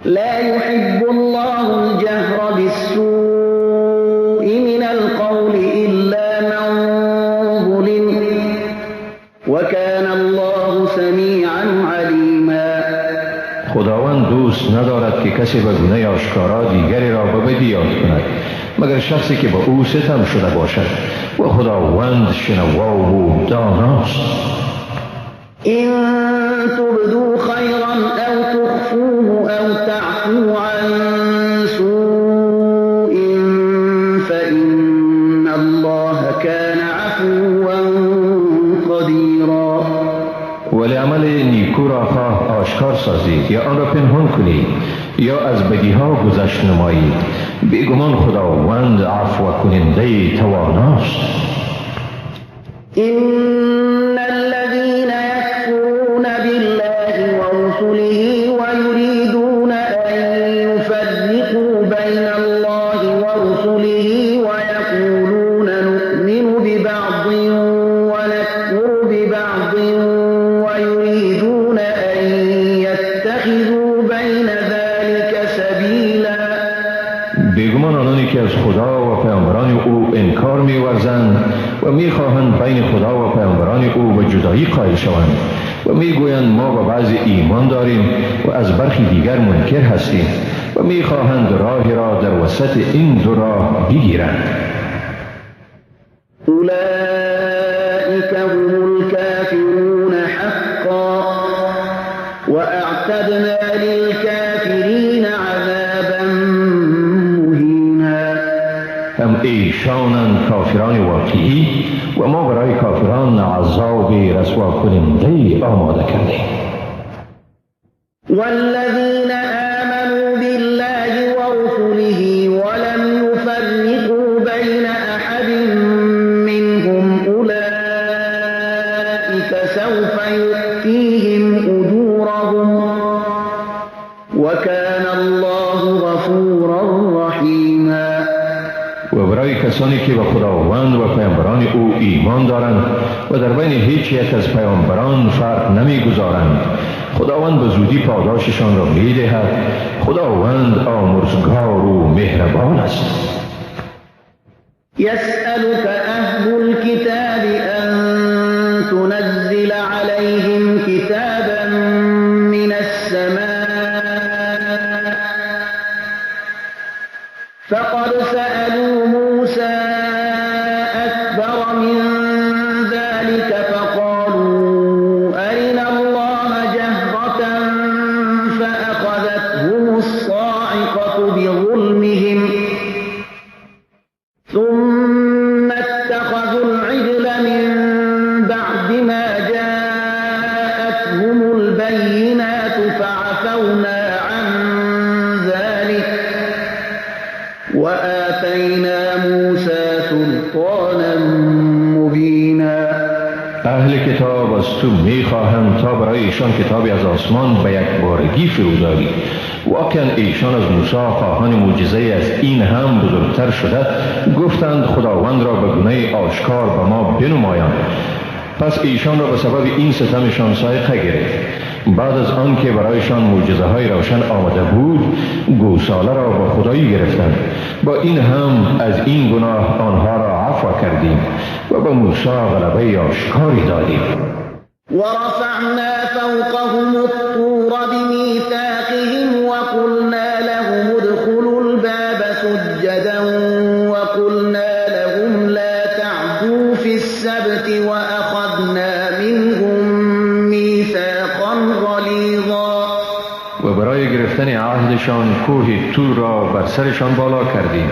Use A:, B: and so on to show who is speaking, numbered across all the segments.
A: لا يحب الله الجهر بالسوء من القول إلا من ظلم وكان الله سميعا عليما.
B: خداوند دوست ندارد که کسی به گونه آشکارا دیگری را به بدی یاد کند مگر شخصی که به او ستم شده باشد و خداوند شنوا و داناست.
A: إن تبدوا خيرا أو تخفوه أو تعفوا عن سوء فإن الله كان عفوا قديرا.
B: ولی عمل نیکو را خواه آشکار سازید یا آن را پنهان کنید یا از بدیها گذشت نمایید، بیگمان خداوند عفو کننده تواناست.
A: إن الذين يكفرون بالله ورسله ويريدون أن يفرقوا بين الله ورسله ويقولون نؤمن ببعض ونكفر ببعض ويريدون أن يتخذوا بين ذلك سبيلا.
B: بیگمان آنانی که از خدا و پیامبران او انکار می‌ورزند و می‌خواهند بین خدا و پیامبران او به جدایی قائل شوند و می‌گویند ما به بعضی ایمان داریم و از برخی دیگر منکر هستیم و می‌خواهند راه را در وسط این دو راه بگیرند.
A: أولئك هم الكافرون حقا وأعتدنا للكافرين عذابا مهینا.
B: هم ایشانند کافران واقعی و ما برای کافران عذاب رسوا کننده آماده کردیم.
A: والذین آمنوا بالله ورسله ولم يفرقوا بین احد منهم اولئک سوف یؤتیهم اجورهم وکان الله غفورا رحیما.
B: و برای کسانی که به خداوند و پیامبران او ایمان دارند و در بین هیچ یک از پیامبران فرق نمیگذارند، خداوند به زودی پاداششان را میدهد. خداوند آمرزگار و مهربان است.
A: یسألک اهل الكتاب ان تنزل علیهم کتابا من السماء فقد سألوا موسى أكبر من ذلك فقالوا أرنا الله جهرة فأخذتهم الصاعقة بظلمهم ثم اتخذوا العجل من بعد ما جاءتهم البينات فعفونا عن ذلك وآتینا موسى سلطانا مبینا.
B: اهل کتاب از تو میخواهند تا برای ایشان کتابی از آسمان به یک بارگی فرود آری. واقعا ایشان از موسی خواهان معجزه از این هم بزرگتر شده گفتند خداوند را به گونه آشکار به ما بنمایان. پس ایشان را به سبب این ستمشان صاعقه گرفت. بعد از آنکه برایشان معجزه های روشن آمده بود، گوساله را با خدایی گرفتند. با این هم از این گناه آنها را عفو کردیم و به موسی غلبه آشکاری دادیم.
A: ورفعنا فوقهم الطور بمیثاقهم وقلنا لهم ادخلوا الباب سجدا وقلنا لهم لا تعدوا في السبت وأخذنا منهم میثاقا غلیظا.
B: و برای گرفتن عهدشان کوه تور را بر سرشان بالا کردیم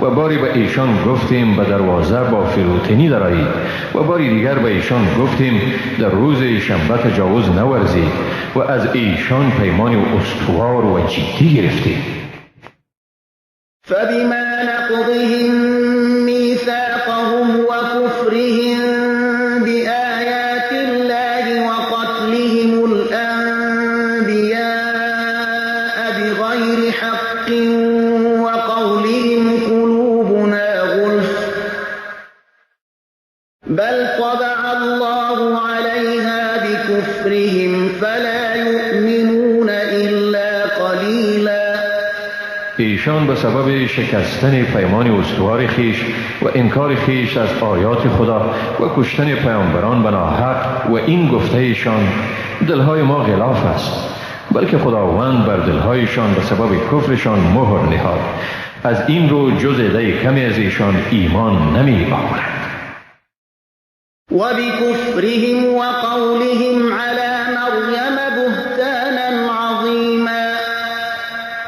B: و باری به ایشان گفتیم به دروازه با فروتنی درآیید و باری دیگر به ایشان گفتیم در روز شنبه تجاوز نورزید و از ایشان پیمان استوار و جدی گرفتیم.
A: فبما نقضهم میثاقهم وكفرهم بآیات الله وقتلهم الانبیاء بغیر حق وقولهم قلوبنا غلف بل طبع الله عليها بكفرهم فلا يؤمنون إلا قليلا.
B: ایشان به سبب شکستن پیمان استوار خیش و انکار خیش از آیات خدا و کشتن پیامبران به ناحق و این گفته ایشان دلهای ما غلاف است، بلکه خداوند بر دلهایشان به سبب کفرشان مهر نهاد. از این رو جز عده کمی از ایشان ایمان نمی آورند.
A: وبكفرهم وقولهم على مريم بهتانا عظیما.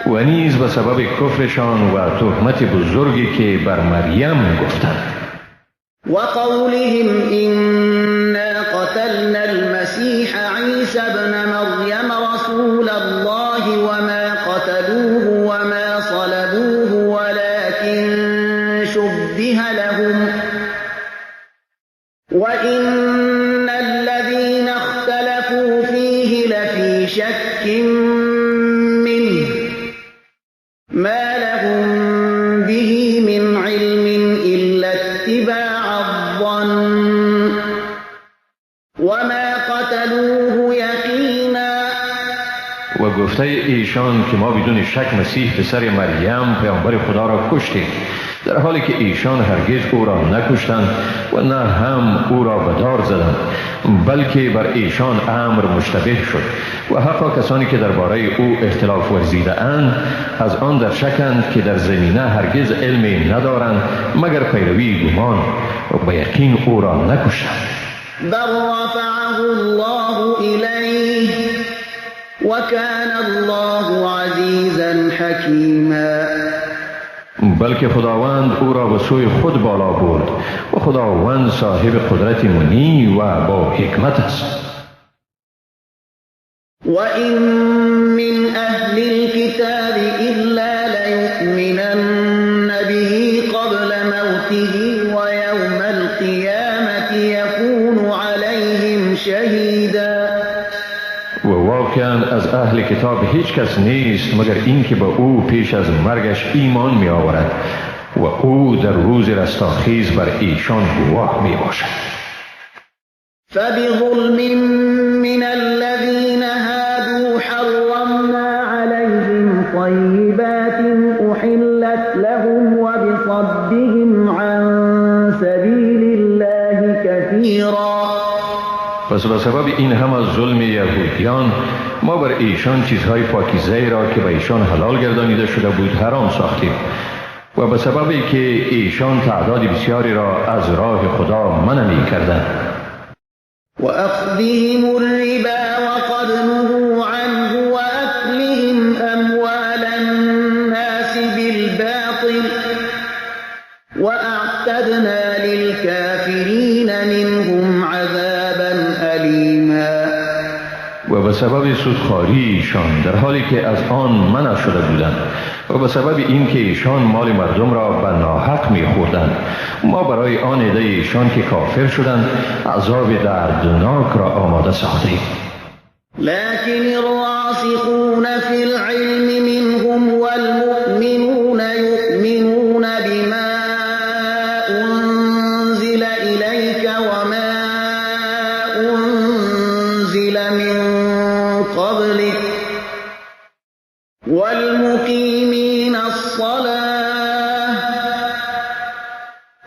B: و نیز به سبب کفرشان و تهمت بزرگی که بر مریم گفتند.
A: وقولهم إنا قتلنا المسيح عيسى ابن مريم رسول الله وما قتلوه وما صلبوه ولكن شبه لهم وإن الذين اختلفوا فيه لفي شك منه ما لهم به من علم إلا اتباع الظن وما قتلوه يقينا.
B: و گفته ایشان که ما بدون شک مسیح پسر مریم پیامبر خدا را کشتیم، در حالی که ایشان هرگز او را نکشتند و نه هم او را به دار زدند، بلکه بر ایشان امر مشتبه شد و حقا کسانی که درباره او اختلاف ورزیده اند از آن در شکند که در زمینه هرگز علمی ندارند مگر پیروی گمان و به یقین او را نکشتند.
A: بل رفعه الله الیه وکان الله عزیزا حکیما.
B: بلکه خداوند او را به سوی خود بالا برد و خداوند صاحب قدرت منی و با حکمت است.
A: وَإِن مِّنْ أَهْلِ الْكِتَابِ إِلَّا لَيُؤْمِنَنَّ بِهِ قَبْلَ مَوْتِهِ وَيَوْمَ الْقِيَامَةِ يَكُونُ عَلَيْهِمْ شَهِيدًا.
B: و واقعا از اهل کتاب هیچ کس نیست مگر اینکه به او پیش از مرگش ایمان می آورد و او در روز رستاخیز بر ایشان گواه می باشد.
A: فبظلم من الذين هادوا حرمنا عليهم طيبات أحلت لهم وبصدهم عن سبيل الله كثيرا.
B: پس به سبب این هم از ظلم یهودیان ما بر ایشان چیزهای پاکیزه را که به ایشان حلال گردانیده شده بود حرام ساختیم و به سبب که ایشان تعداد بسیاری را از راه خدا منع می کردند.
A: وأخذهم الربا وقد نهوا عنه وأكلهم أموال الناس بالباطل وأعتدنا للكافرين منهم عذابا أليما.
B: و به سبب سودخواری ایشان در حالی که از آن منع شده بودند و به سبب اینکه ایشان مال مردم را به ناحق می‌خوردند، ما برای آن عده ایشان که کافر شدند عذاب دردناک را آماده ساختیم.
A: لكن الراسخون في العلم منهم والمؤمنون يؤمنون بما أنزل إليك وما أنزل من قبلك والمقيمين الصلاة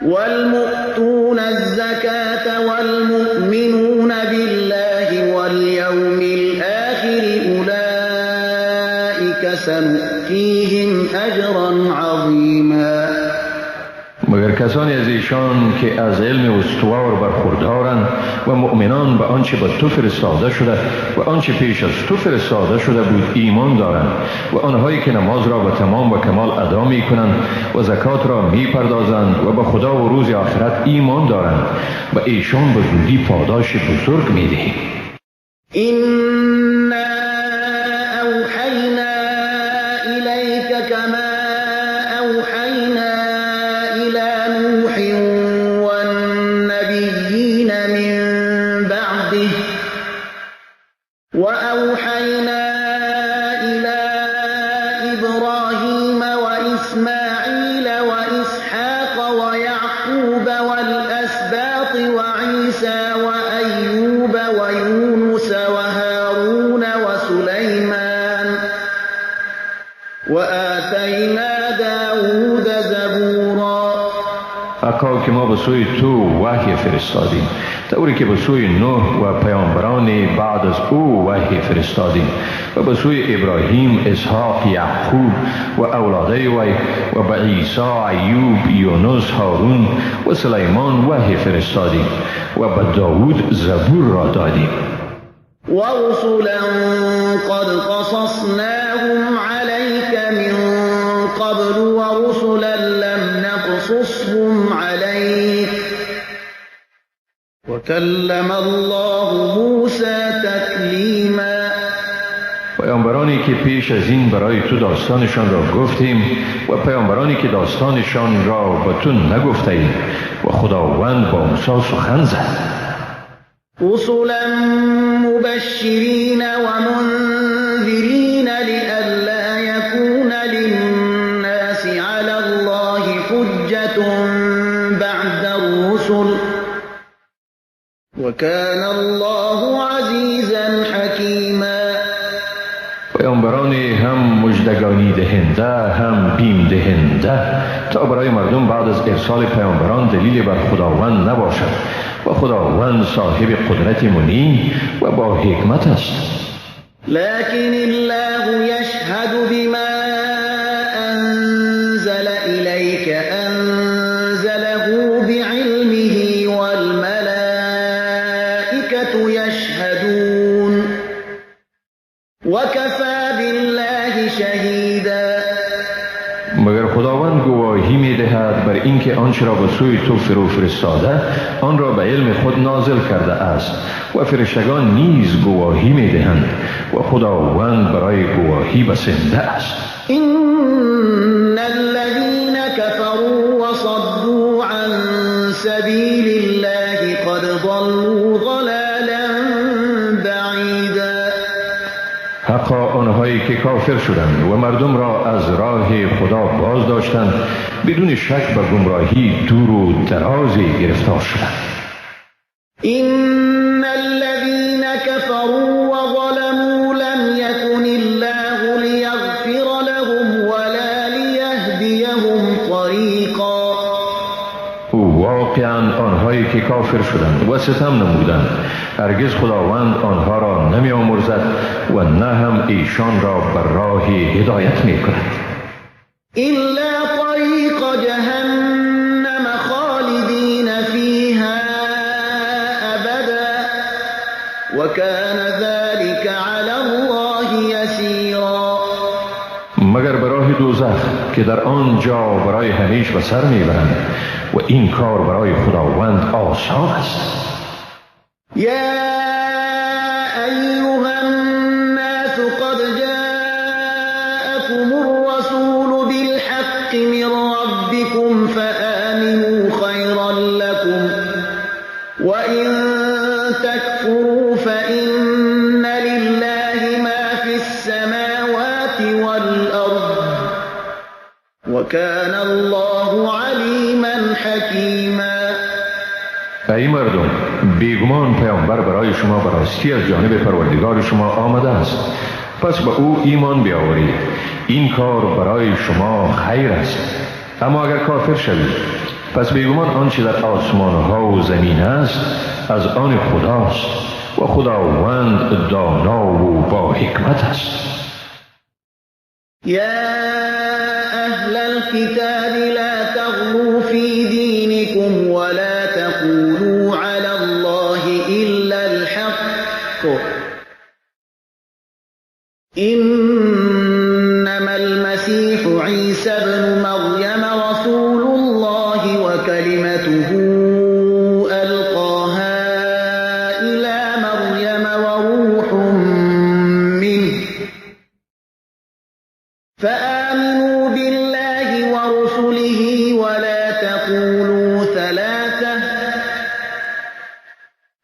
A: والمؤتون الزكاة والمؤمنون بالله واليوم الآخر أولئك سنؤتيهم أجرا عظيما.
B: مگر کسانی از ایشان که از علم استوار برخوردارند و مؤمنان به آنچه به تو فرستاده شده و آنچه پیش از تو فرستاده شده بود ایمان دارند و آنهایی که نماز را به تمام و کمال ادا می کنند و زکات را می پردازند و به خدا و روز آخرت ایمان دارند و ایشان به زودی پاداش بزرگ می دهیم.
A: إنا أوحينا إليك كما أوحينا إلى نوح والنبيين من بعده وأوحينا إلى إبراهيم وإسماعيل وإسحاق ويعقوب والأسباط وعيسى وأيوب ويونس وهارون وآتينا داود زبورا.
B: حقا که ما به سوی تو وحی فرستادیم، طوری که به سوی نوح و پیامبران بعد از او وحی فرستادیم و به سوی ابراهیم، اسحاق، یعقوب و اولاده وی و به عیسی، ایوب، یونس، هارون و سلیمان وحی فرستادیم و به داود زبور را دادیم.
A: ورسلا قد قصصناهم عليك من قبل ورسلا لم نقصصهم عليك وكلم الله موسى تكليما.
B: پیامبرانی که پیش از این برای تو داستانشان را گفتیم و پیامبرانی که داستانشان را به تو نگفتیم و خداوند با موسی سخن زد.
A: رسلا مبشرین ومنذرین لئلا يكون للناس على الله حجة بعد الرسل وكان الله عزیزا حکیما.
B: پیامبران هم مژدگانی دهنده هم بیم دهنده تا برای مردم بعد از ارسال پیامبران دلیل بر خداوند نباشد و خداوند صاحب قدرت منی و با حکمت است.
A: لكن الله يشهد بما أنزل إليك أنزله بعلمه والملائكة يشهدون وكفى بالله شهيدا.
B: مگر خداوند گواهی می دهد بر اینکه آنچه را به سوی تو فرو فرستاده آن را به علم خود نازل کرده است و فرشتگان نیز گواهی می دهند و خداوند برای گواهی بسنده است.
A: إن الذين كفروا وصدوا عن سبيل الله قد ضلوا ضلالا بعيدا.
B: حقا آنهایی که کافر شدند و مردم را از راه خدا باز داشتند بدون شک به گمراهی دور و درازی گرفتار شدند.
A: إن الذين كفروا وظلموا لم يكن الله ليغفر لهم ولا ليهديهم طريقا.
B: واقعا آنهایی که کافر شدند و ستم نمودند هرگز خداوند آنها را نمی آمرزد و نه هم ایشان را بر راه هدایت می کند.
A: إلا طریق جهنم خالدین فیها أبدا وكان ذلك على الله یسیرا.
B: مگر به راه دوزخ که در آنجا برای همیش به سر میبرند و این کار برای خداوند آسان است.
A: يا أيها الناس قد جاءكم الرسول بالحق من ربكم فآمنوا خيرا لكم وإن تكفروا فإن لله ما في السماوات والأرض وكان الله عليما حكيما.
B: ای مردم، بیگمان پیامبر برای شما به راستی از جانب پروردگار شما آمده است، پس به او ایمان بیاورید، این کار برای شما خیر است. اما اگر کافر شوید پس بیگمان آنچه در آسمان ها و زمین است از آن خداست و خداوند دانا و با حکمت است.
A: یا اهل الكتاب لا تغلوا فی دینکم ولا تقولوا على الله إلا الحق إنما المسيح عيسى ابن مريم رسول الله وكلمته ألقاها إلى مريم وروح منه فآمنوا بالله ورسله ولا تقولوا ثلاثة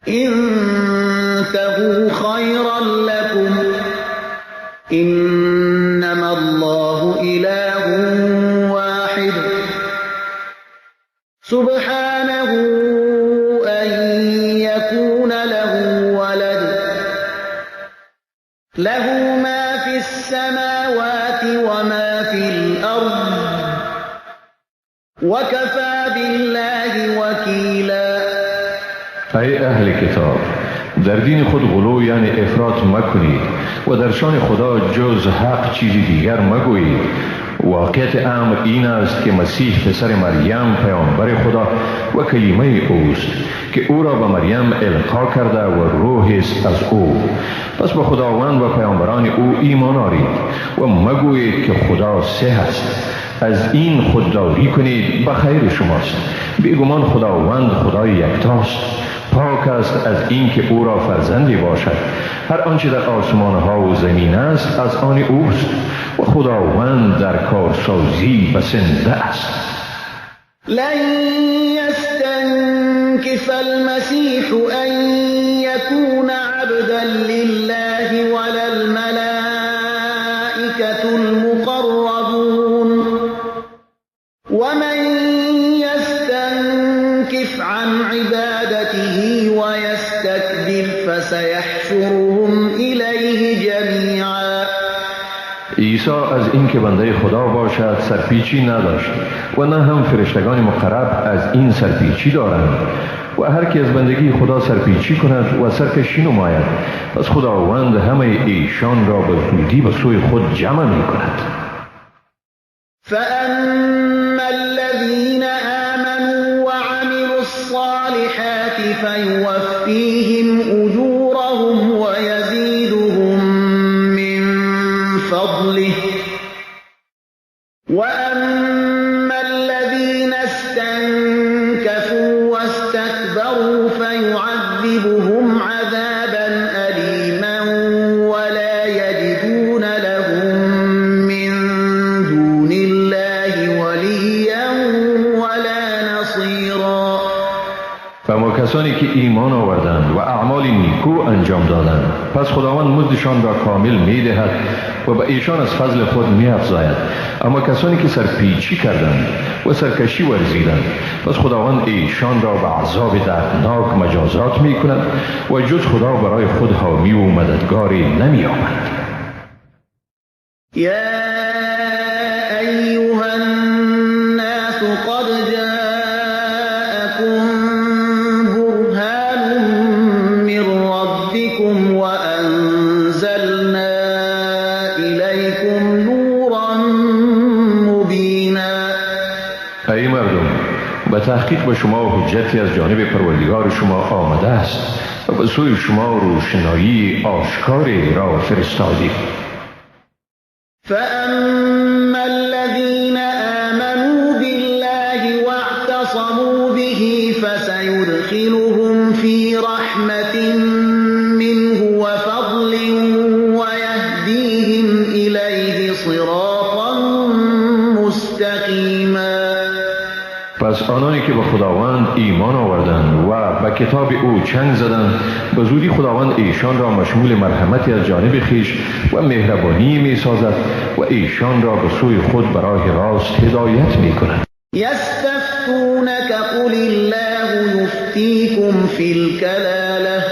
A: انتهوا خيرا لكم إنما الله إله واحد سبحانه أن يكون له ولد له ما في السماوات وما وكفى بالله وكيلا.
B: ای اهل کتاب، در دین خود غلو یعنی افراط مکنید و در شان خدا جز حق چیزی دیگر مگویید. واقعیت امر این است که مسیح پسر مریم پیامبر خدا و کلمه اوست که او را به مریم القا کرده و روح است از او. پس به خداوند و پیامبران او ایمان آرید و مگویید که خدا سه است. از این خودداری کنید، به خیر شماست. بیگمان خداوند خدای یکتاست، پاک است از اینکه او را فرزندی باشد. هر آنچه در آسمان ها و زمین است از آن اوست و خداوند در کارسازی بسنده است.
A: لن يستنكف المسيح أن يكون عبدا لله ولا الملائكة المقربون ومن يستنكف عن عبادته ويستكبر فسيحشرهم إليه جميعا.
B: عیسی از اینکه بنده خدا باشد سرپیچی نداشت و نه هم فرشتگان مقرب از این سرپیچی دارند. و هر کی از بندگی خدا سرپیچی کند و سرکشی نماید، پس خداوند همه ایشان را به زودی به سوی خود جمع می کند.
A: فأما الذين آمنوا وعملوا الصالحات فيوفيهم أجورهم ويزيدهم من فضله وأما الذين استنكفوا واستكبروا فيعذبهم عذابا أليما ولا يجدون لهم من دون الله وليا ولا نصيرا.
B: اما کسانی که ایمان آوردند و اعمال نیکو انجام دادند، پس خداوند مزدشان را کامل می‌دهد و به ایشان از فضل خود می‌افزاید. اما کسانی که سرپیچی کردند و سرکشی ورزیدند، پس خداوند ایشان را به عذاب دردناک مجازات می‌کند و جز خدا برای خود حامی و مددگاری نمی‌یابند.
A: یا ایها الناس قد جاءکم برهان من ربکم وانزلنا الیکم نورا مبینا.
B: ای مردم، به تحقیق به شما حجتی از جانب پروردگار شما آمده است و به سوی شما روشنایی آشکاری را فرستادیم.
A: فأما الذين آمنوا بالله واعتصموا به فسيدخلهم في رحمة منه وفضل ويهديهم إليه صراطا مستقيما.
B: پس آنانی که به خداوند ایمان آوردند و به کتاب او چنگ زدند، به زودی خداوند ایشان را مشمول مرحمتی از جانب خویش و مهربانی می سازد و ایشان را به سوی خود براه راست هدایت می کند.
A: یستفتونک قل الله یفتیکم فی الکلاله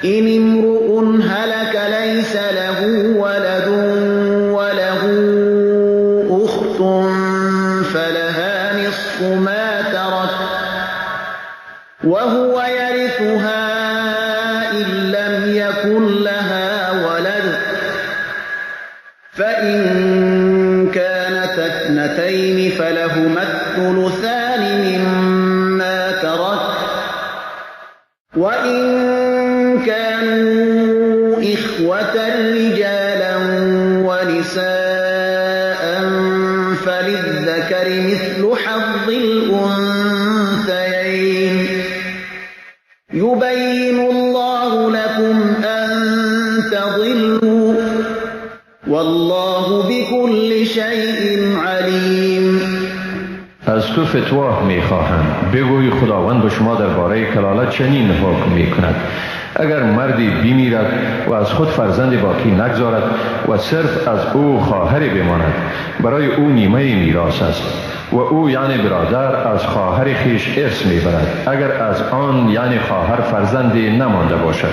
A: ان امرؤ هلک لیس له ولد وله اخت فلها نصف ما ترك وهو يرثها إن لم يكن لها ولد فإن كانتا اثنتين فلهما الثلثان مما ترك وإن كانوا إخوة رجالا ونساء فللذكر مثل حظ الأنثيين يبين الله لكم أن تضلوا والله بكل شيء عليم.
B: از تو فتوا میخواهند، بگوی خداوند به شما درباره کلالت چنین حکم میکند: اگر مردی بمیرد و از خود فرزند باقی نگذارد و صرف از او خواهری بماند، برای او نیمه میراث است و او یعنی برادر از خواهر خویش ارث میبرد، اگر از آن یعنی خواهر فرزندی نمانده باشد.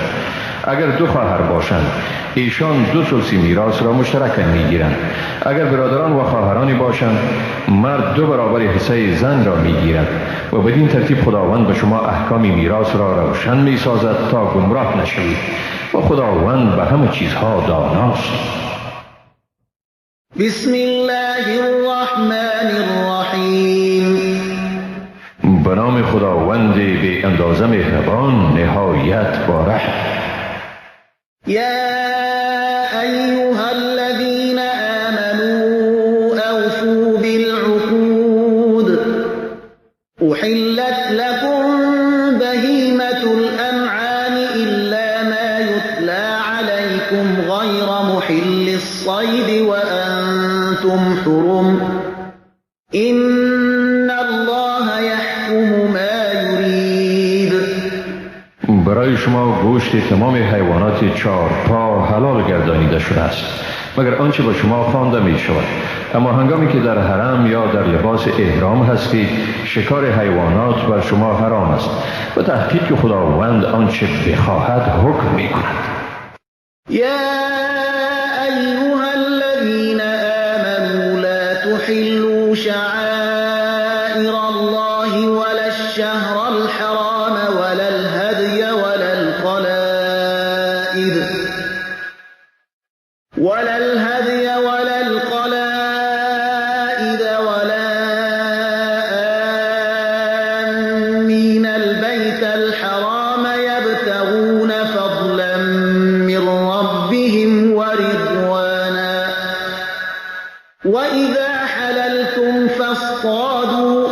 B: اگر دو خواهر باشند ایشان دو ثلث میراث را مشترکاً میگیرند. اگر برادران و خواهرانی باشند مرد 2 برابر حصه زن را میگیرد و بدین ترتیب خداوند به شما احکام میراث را روشن میسازد تا گمراه نشوید و خداوند به همه چیزها داناست.
A: بسم الله الرحمن الرحیم.
B: به نام خداوند بی اندازه مهربان نهایت با رحم.
A: یا ایها الذین آمنوا اوفوا بالعقود احلت لكم بهیمة الانعام الا ما یتلی علیکم غیر محل الصید وانتم حرم ان الله یحکم ما یرید.
B: برای شما گوشت تمام حیوانات 4 پا حلال گردانیده شده است مگر آنچه با شما خوانده می شود. اما هنگامی که در حرم یا در لباس احرام هستید شکار حیوانات بر شما حرام است و تحقیق خداوند آنچه بخواهد حکم می کند.
A: یا ایها الذین آمنوا لا تحلوا شعائر الله ولا الشهر الحرام ولا الهدي ولا القلائد ولا الهدي ولا القلائد ولا آمين البيت الحرام يبتغون فضلا من ربهم ورضوانا وإذا حللتم فاصطادوا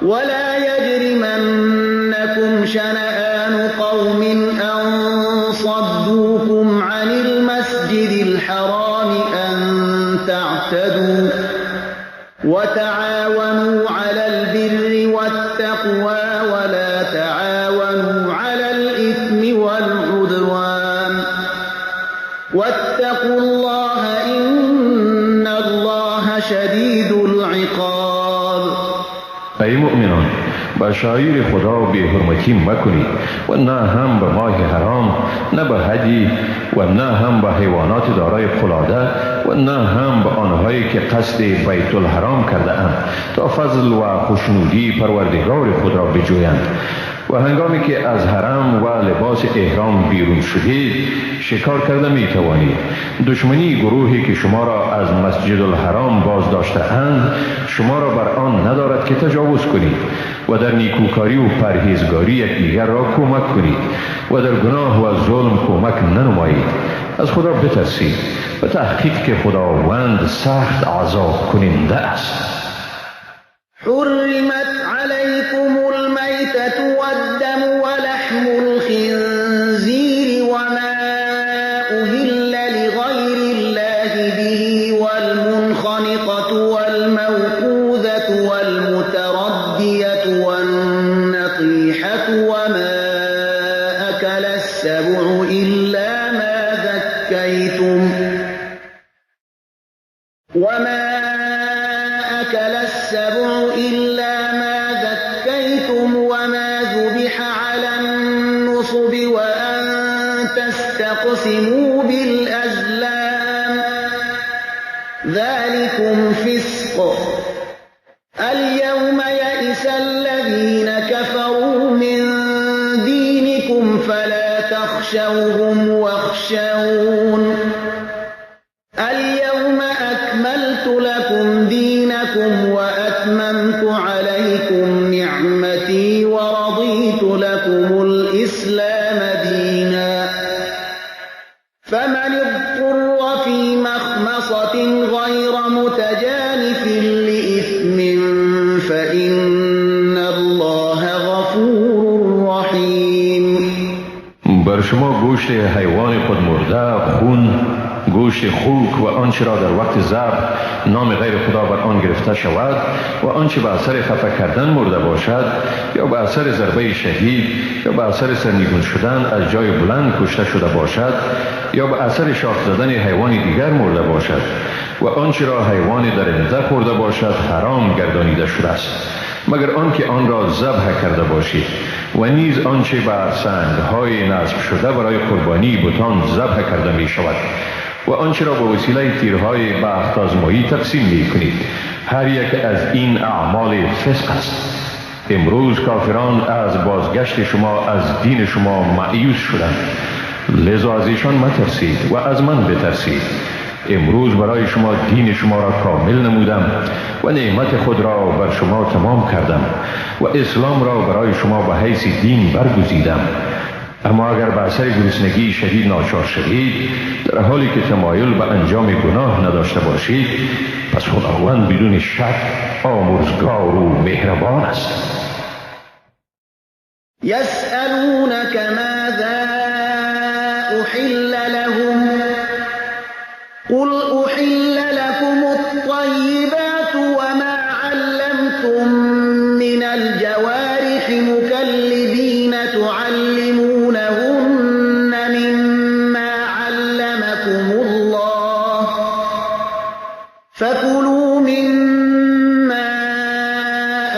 A: ولا يجرمنكم شنآن قوم أن صدوكم عن المسجد الحرام أن تعتدوا وتعاونوا على البر والتقوى ولا تعاونوا على الإثم والعدوان واتقوا الله إن الله شديد العقاب.
B: ای مؤمنان با شعائر خدا بی حرمتی مکنید و نه هم به ماه حرام، نه به هدی و نه هم به حیوانات دارای قلاده و نه هم به آنهایی که قصد بیت الحرام کرده اند تا فضل و خوشنودی پروردگار خود را بجویند. و هنگامی که از حرم و لباس احرام بیرون شدید شکار کرده می توانید. دشمنی گروهی که شما را از مسجد الحرام باز داشته اند شما را بر آن ندارد که تجاوز کنید و در نیکوکاری و پرهیزگاری یکدیگر را کمک کنید و در گناه و ظلم کمک ننمایید. از خدا بترسید و تحقیق که خداوند سخت عذاب کننده است.
A: حرمت عليكم الميتة والدم ولحم الخنزير وما أهل لغير الله به والمنخنقة والموقوذة والمتردية والنطيحة وما أكل السبع إلا ما ذكيتم وما أكل السبع إلا ما ذكيتم وما ذبح على النصب وأن تستقسموا بالأزلام ذلكم فسق. اليوم يئس الذين كفروا من دينكم فلا تخشوهم واخشون. اليوم أكملت لكم دينكم وأتممت عليكم نعمتي ورضيت لكم الإسلام دينا. فمن اضطر في مخمصة غير متجانف لإثم فإن الله غفور رحيم.
B: بر شما گوشت حیوان خود مرده، خون، گوشت خوک و آنچه را در وقت ذبح نام غیر خدا بر آن گرفته شود و آنچه به اثر خفه کردن مرده باشد یا به اثر ضربه شدید یا به اثر سرنگون شدن از جای بلند کشته شده باشد یا به اثر شاخ زدن حیوان دیگر مرده باشد و آنچه را حیوان درنده خورده باشد حرام گردانیده شده است. مگر آنکه آن را ذبح کرده باشید، و نیز آنچه بر سنگ‌های نصب شده برای قربانی بتان ذبح کرده می شود و آنچه را به وسیله تیرهای بخت آزمایی تقسیم می کنید. هر یک از این اعمال فسق است. امروز کافران از بازگشت شما از دین شما مأیوس شدند، لذا از ایشان مترسید و از من بترسید. امروز برای شما دین شما را کامل نمودم و نعمت خود را بر شما تمام کردم و اسلام را برای شما به حیث دین برگزیدم. اما اگر به اثر گرسنگی شدید ناچار شوید، در حالی که تمایل به انجام گناه نداشته باشید، پس خداوند بدون شک آمرزگار و مهربان است.
A: یسألونک ماذا احل لهم قل احل لكم الطيبات وما علمتم من الجوارح مكلبين تعلمونهن مما علمكم الله فكلوا مما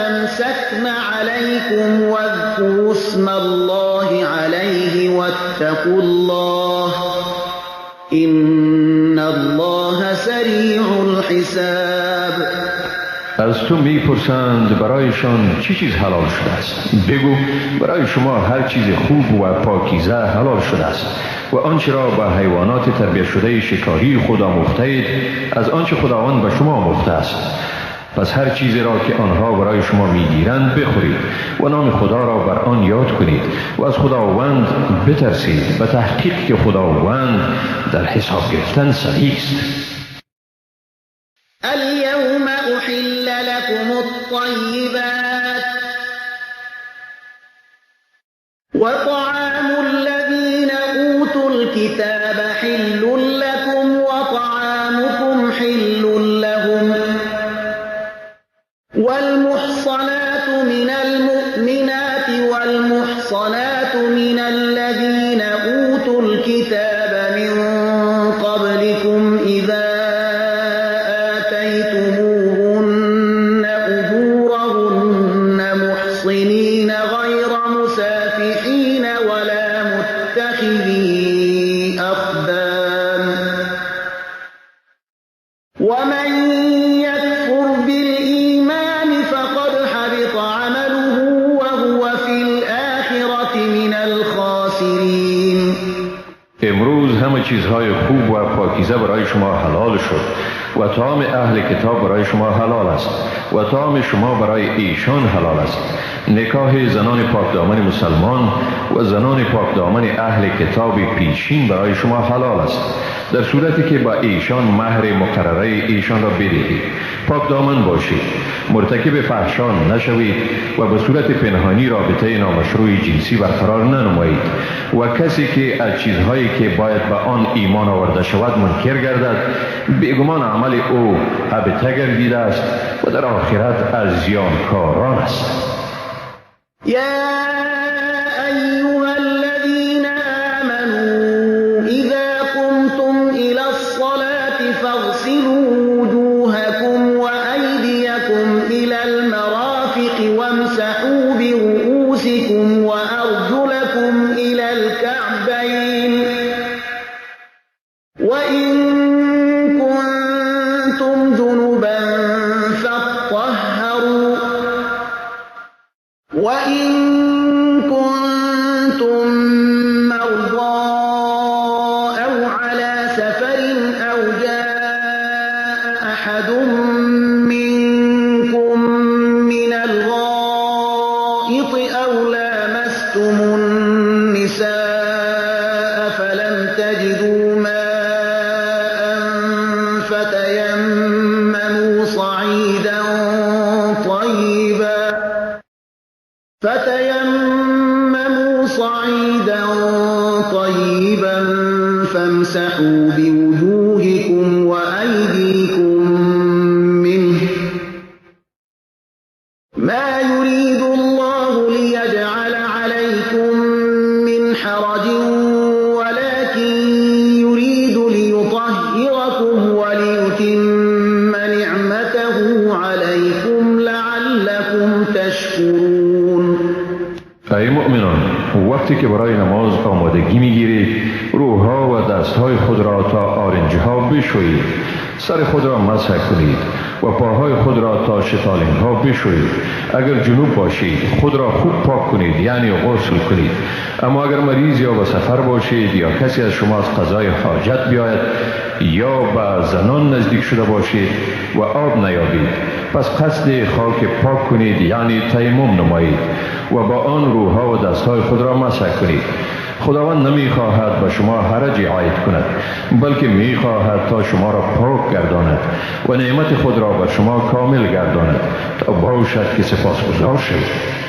A: أمسكن عليكم واذكروا اسم الله عليه واتقوا الله إن الله سریع الحساب.
B: از تو میپرسند برایشان چه چیز حلال شده است؟ بگو برای شما هر چیز خوب و پاکیزه حلال شده است و آنچه را به حیوانات تربیت شده شکاری خود آموخته‌اید از آنچه خداوند به شما آموخته است. پس هر چیزی را که آنها برای شما میگیرند بخورید و نام خدا را بر آن یاد کنید و از خداوند بترسید و تحقیق که خداوند در حساب گرفتن سریع است.
A: اليوم احل لكم الطيبات وطعام الذين اوتوا الكتاب حل لكم وطعامكم حل لهم والمحصنات من المؤمنات والمحصنات من الذين أوتوا الكتاب من قبلكم إذا آتيتموهن أجورهن محصنين غير مسافحين ولا متخذي أخدان ومن يكفر بالإيمان فقد حبط عمله وهو في الآخرة من الخاسرين.
B: امروز همه چیزهای خوب و پاکیزه برای شما حلال شد و طعام اهل کتاب برای شما حلال است و طعام شما برای ایشان حلال است. نکاح زنان پاکدامن مسلمان و زنان پاکدامن اهل کتاب پیشین برای شما حلال است، در صورتی که با ایشان مهر مقرره ایشان را بدهید. پاکدامن باشید، مرتکب فحشا نشوید و به صورت پنهانی رابطه نامشروع جنسی برقرار ننمایید و کسی که از چیزهایی که باید به آن ایمان آورده شود منکر گردد، بیگمان عمل او ابتر گردیده است و در آخرت از زیانکاران است.
A: یا ایها الذین آمنوا اذا قمتم الى الصلاة فاغسلوا وجوهكم وأيديكم الى المرافق وامسحوا برؤوسكم وأرجلكم الى الكعبين وإن كنتم جنبا فاطهروا وإن كنتم مرضى أو على سفر أو جاء أحد منكم من الغائط أو لامستم النساء فلم تجدوا ماء فتيمموا صعيدا طيبا فامسحوا بوجوهكم وأيديكم منه ما يريد الله ليجعل عليكم من حرج ولكن يريد ليطهركم وليتم
B: که برای نماز آمادگی میگیرید روحها و دستهای خود را تا آرنجها بشویید، سر خود را مسح کنید و پاهای خود را تا شتالینها بشویید. اگر جنوب باشید خود را خوب پاک کنید، یعنی غسل کنید. اما اگر مریض یا به سفر باشید یا کسی از شما از قضای حاجت بیاید یا به زنان نزدیک شده باشید و آب نیابید، پس قصد خاک پاک کنید، یعنی تیمم نمایید و با آن روحها و دستهای خود را مسح کنید. خداوند نمیخواهد به شما حرجی عاید کند، بلکه میخواهد تا شما را پاک گرداند و نعمت خود را بر شما کامل گرداند تا باشد که سپاسگزار شوید.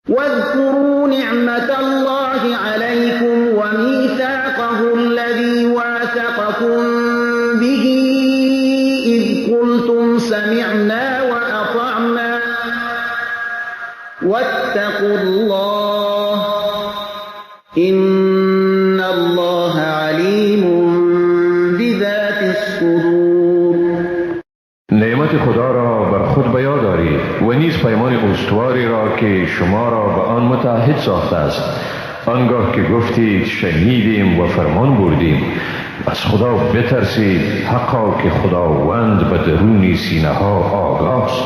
A: واذكروا نعمة الله عليكم وميثاقه الذي واثقكم به إذ قلتم سمعنا وأطعنا واتقوا الله إن الله عليم بذات الصدور.
B: نعمت خدا را بر خود به یاد آرید و نیز پیمان استواری را که شما را به آن متعهد ساخته است. آنگاه که گفتید شنیدیم و فرمان بردیم، از خدا بترسید، حقا که خداوند به درون سینه ها آگاه است.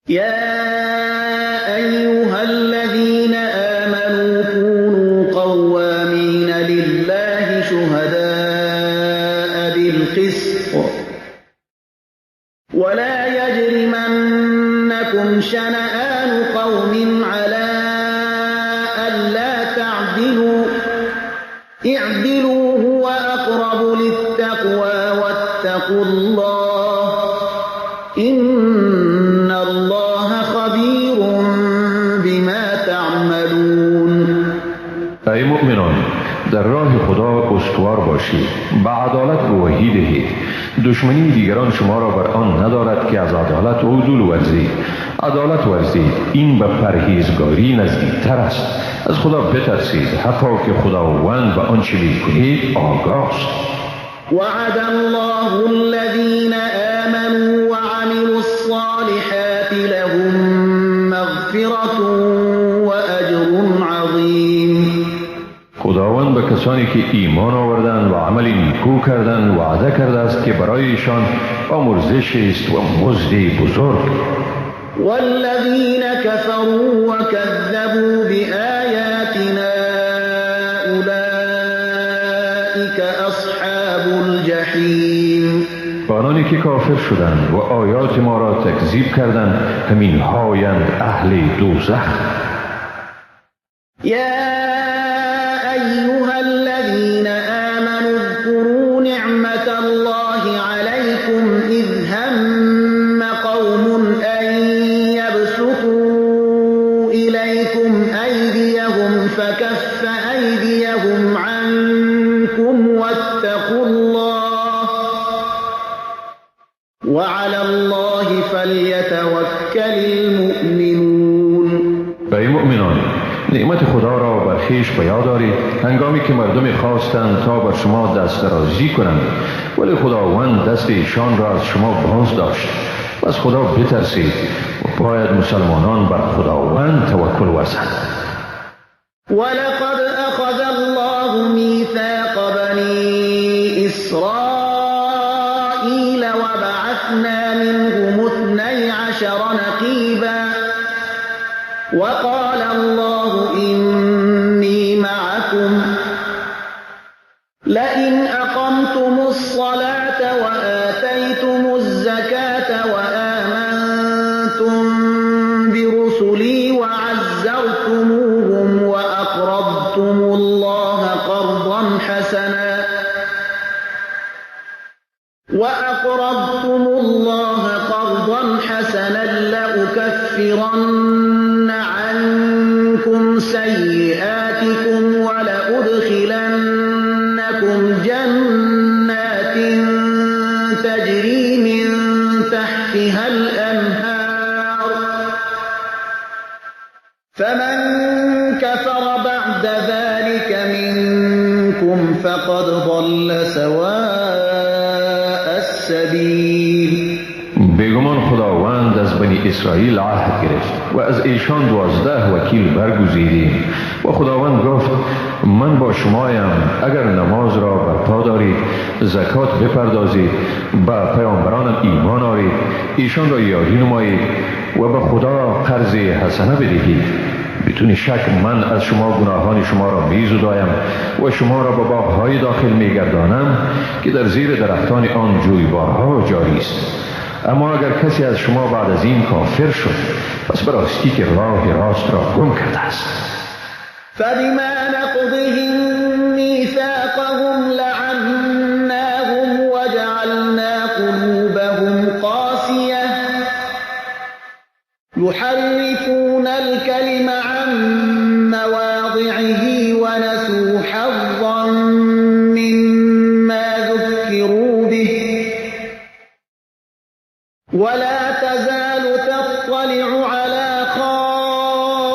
A: یا ایها الذین آمنوا كونوا قوامین لله شهداء بالقسط ولا يجرمنكم شنآن قوم على ألا تعدلوا اعدلوا هو أقرب للتقوى واتقوا الله إن الله خبير بما تعملون.
B: ای مؤمنان، در راه خدا استوار باشید، به عدالت گواهی دهید. دشمنی دیگران شما را بر آن ندارد که از عدالت عدول ورزید. عدالت ورزید، این به پرهیزگاری نزدیکتر است. از خدا بترسید، حقا که خداوند به آنچه میکنید آگاه است.
A: وعد الله الذين آمنوا وعملوا الصالحات لهم مغفرة وأجر عظیم.
B: خداوند به کسانی که ایمان آوردند و عمل نیکو کردند وعده کرده است که برایشان آمرزش است و مزد بزرگ.
A: والذین كفروا وكذبوا بآیاتنا اولئک اصحاب الجحیم.
B: آنانی که کافر شدند و آیات ما را تکذیب کردند همین هایند اهل دوزخ.
A: یا أيها الذين آمنوا اذكروا نعمة الله عليكم إذ هم قوم أن يبسطوا إليكم أيديهم فكف أيديهم عنكم واتقوا الله وعلى الله فليتوكل المؤمنون.
B: ای مؤمنان، نعمت خدا را بر خویش به یاد آرید هنگامی که مردم خواستند تا بر شما دست درازی کنند، ولی خداوند دست ایشان را از شما باز داشت. از خدا بترسید و باید مسلمانان بر خداوند توکل ورزند.
A: ولقد اخذ الله میثاق بنی اسرائیل وبعثنا منهم 12 نقیبا وقال الله إني معكم لئن أقمتم الصلاة وآتيتم الزكاة وآمنتم برسلي وعزرتموهم وأقرضتم الله قرضا حسنا لأكفرن عنكم سيئاتكم ولأدخلنكم جنات تجري من تحتها الأنهار فمن كفر بعد ذلك منكم فقد ضل سواء السبيل.
B: بیگمان خداوند از از بنی اسرائیل عهد گرفت و از ایشان 12 وکیل برگزیدیم و خداوند گفت من با شمایم، اگر نماز را برپا دارید، زکات بپردازید، به پیامبرانم ایمان آرید، ایشان را یاری نمایید و به خدا قرض حسنه بدهید. بدون شک من از شما گناهان شما را میزدایم و شما را به باغهای داخل میگردانم که در زیر درختان آن جویبارها جاری است. اما اگر کسی از شما بعد از این کافر شد، پس به راستی که راه راست را گم کرده است.
A: فبما نقضهم میثاقهم لعناهم وجعلنا قلوبهم قاسیة يحرفون الكلم عن مواضعه ونسوا حظا مما ذكروا به ولا تزال تطلع على خائنة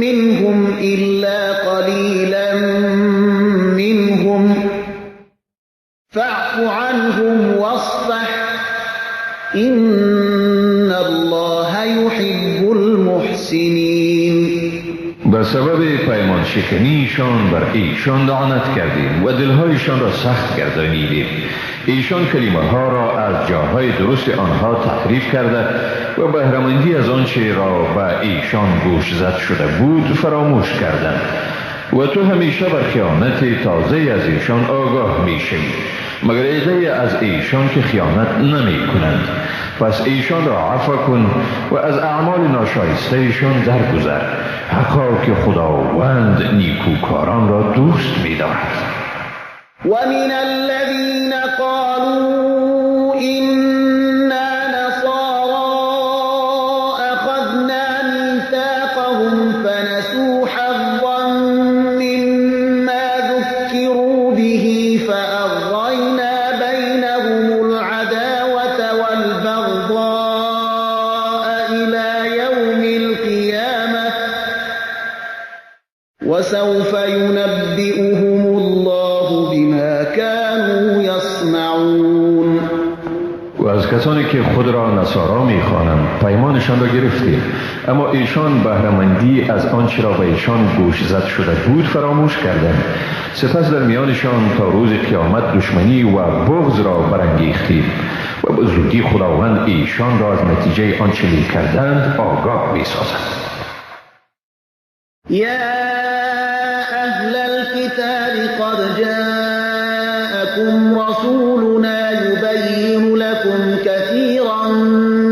A: منهم إلا قليلا منهم فاعف عنهم واصفح إن الله يحب المحسنين.
B: به سبب پیمان شکنیشان بر ایشان لعنت کردیم و دلهایشان را سخت گردانیدیم. ایشان کلمه ها را از جاهای درست آنها تحریف کرده و بهره‌مندی از آنچه را به ایشان گوش زد شده بود فراموش کردند و تو همیشه بر خیانت تازه از ایشان آگاه میشوی، مگر عده‌ای از ایشان که خیانت نمی کنند. پس ایشان را عفو کن و از اعمال ناشایسته ایشان درگذر، حقا که خداوند نیکوکاران را دوست می‌دارد.
A: ومن الذين قالوا إنا نصارى أخذنا ميثاقهم فنسوا حظا مما ذكروا به فأغرينا بينهم العداوة والبغضاء إلى يوم القيامة وسوف ينبئهم الله بما كانوا يصنعون.
B: و از کسانی که خود را نصارا میخوانند پیمانشان را گرفتیم، اما ایشان بهره‌مندی از آنچه را به ایشان گوش زد شده بود فراموش کردند. سپس در میانشان تا روز قیامت دشمنی و بغض را برانگیختیم و به زودی خداوند ایشان را از نتیجه آنچه میکردند آگاه میسازد.
A: یا اهل الكتاب قد جاءكم رسولنا يبين لكم كثيرا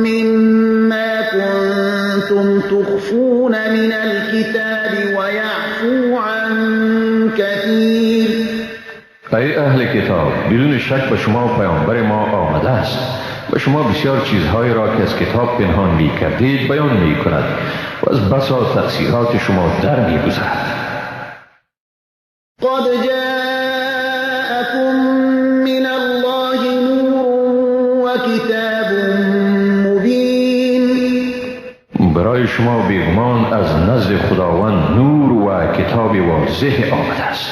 A: مما كنتم تخفون من الكتاب ويعفو عن كثير.
B: ای اهل کتاب، بدون شک به شما پیامبر ما آمده است و شما بسیار چیزهایی را که از کتاب پنهان می کردید بیان می کند و از بسا تأثیرات شما در می گذرد.
A: قد جاءكم من الله نور وكتاب مبین.
B: برای شما بیگمان از نزد خداوند نور و کتاب واضح آمده است.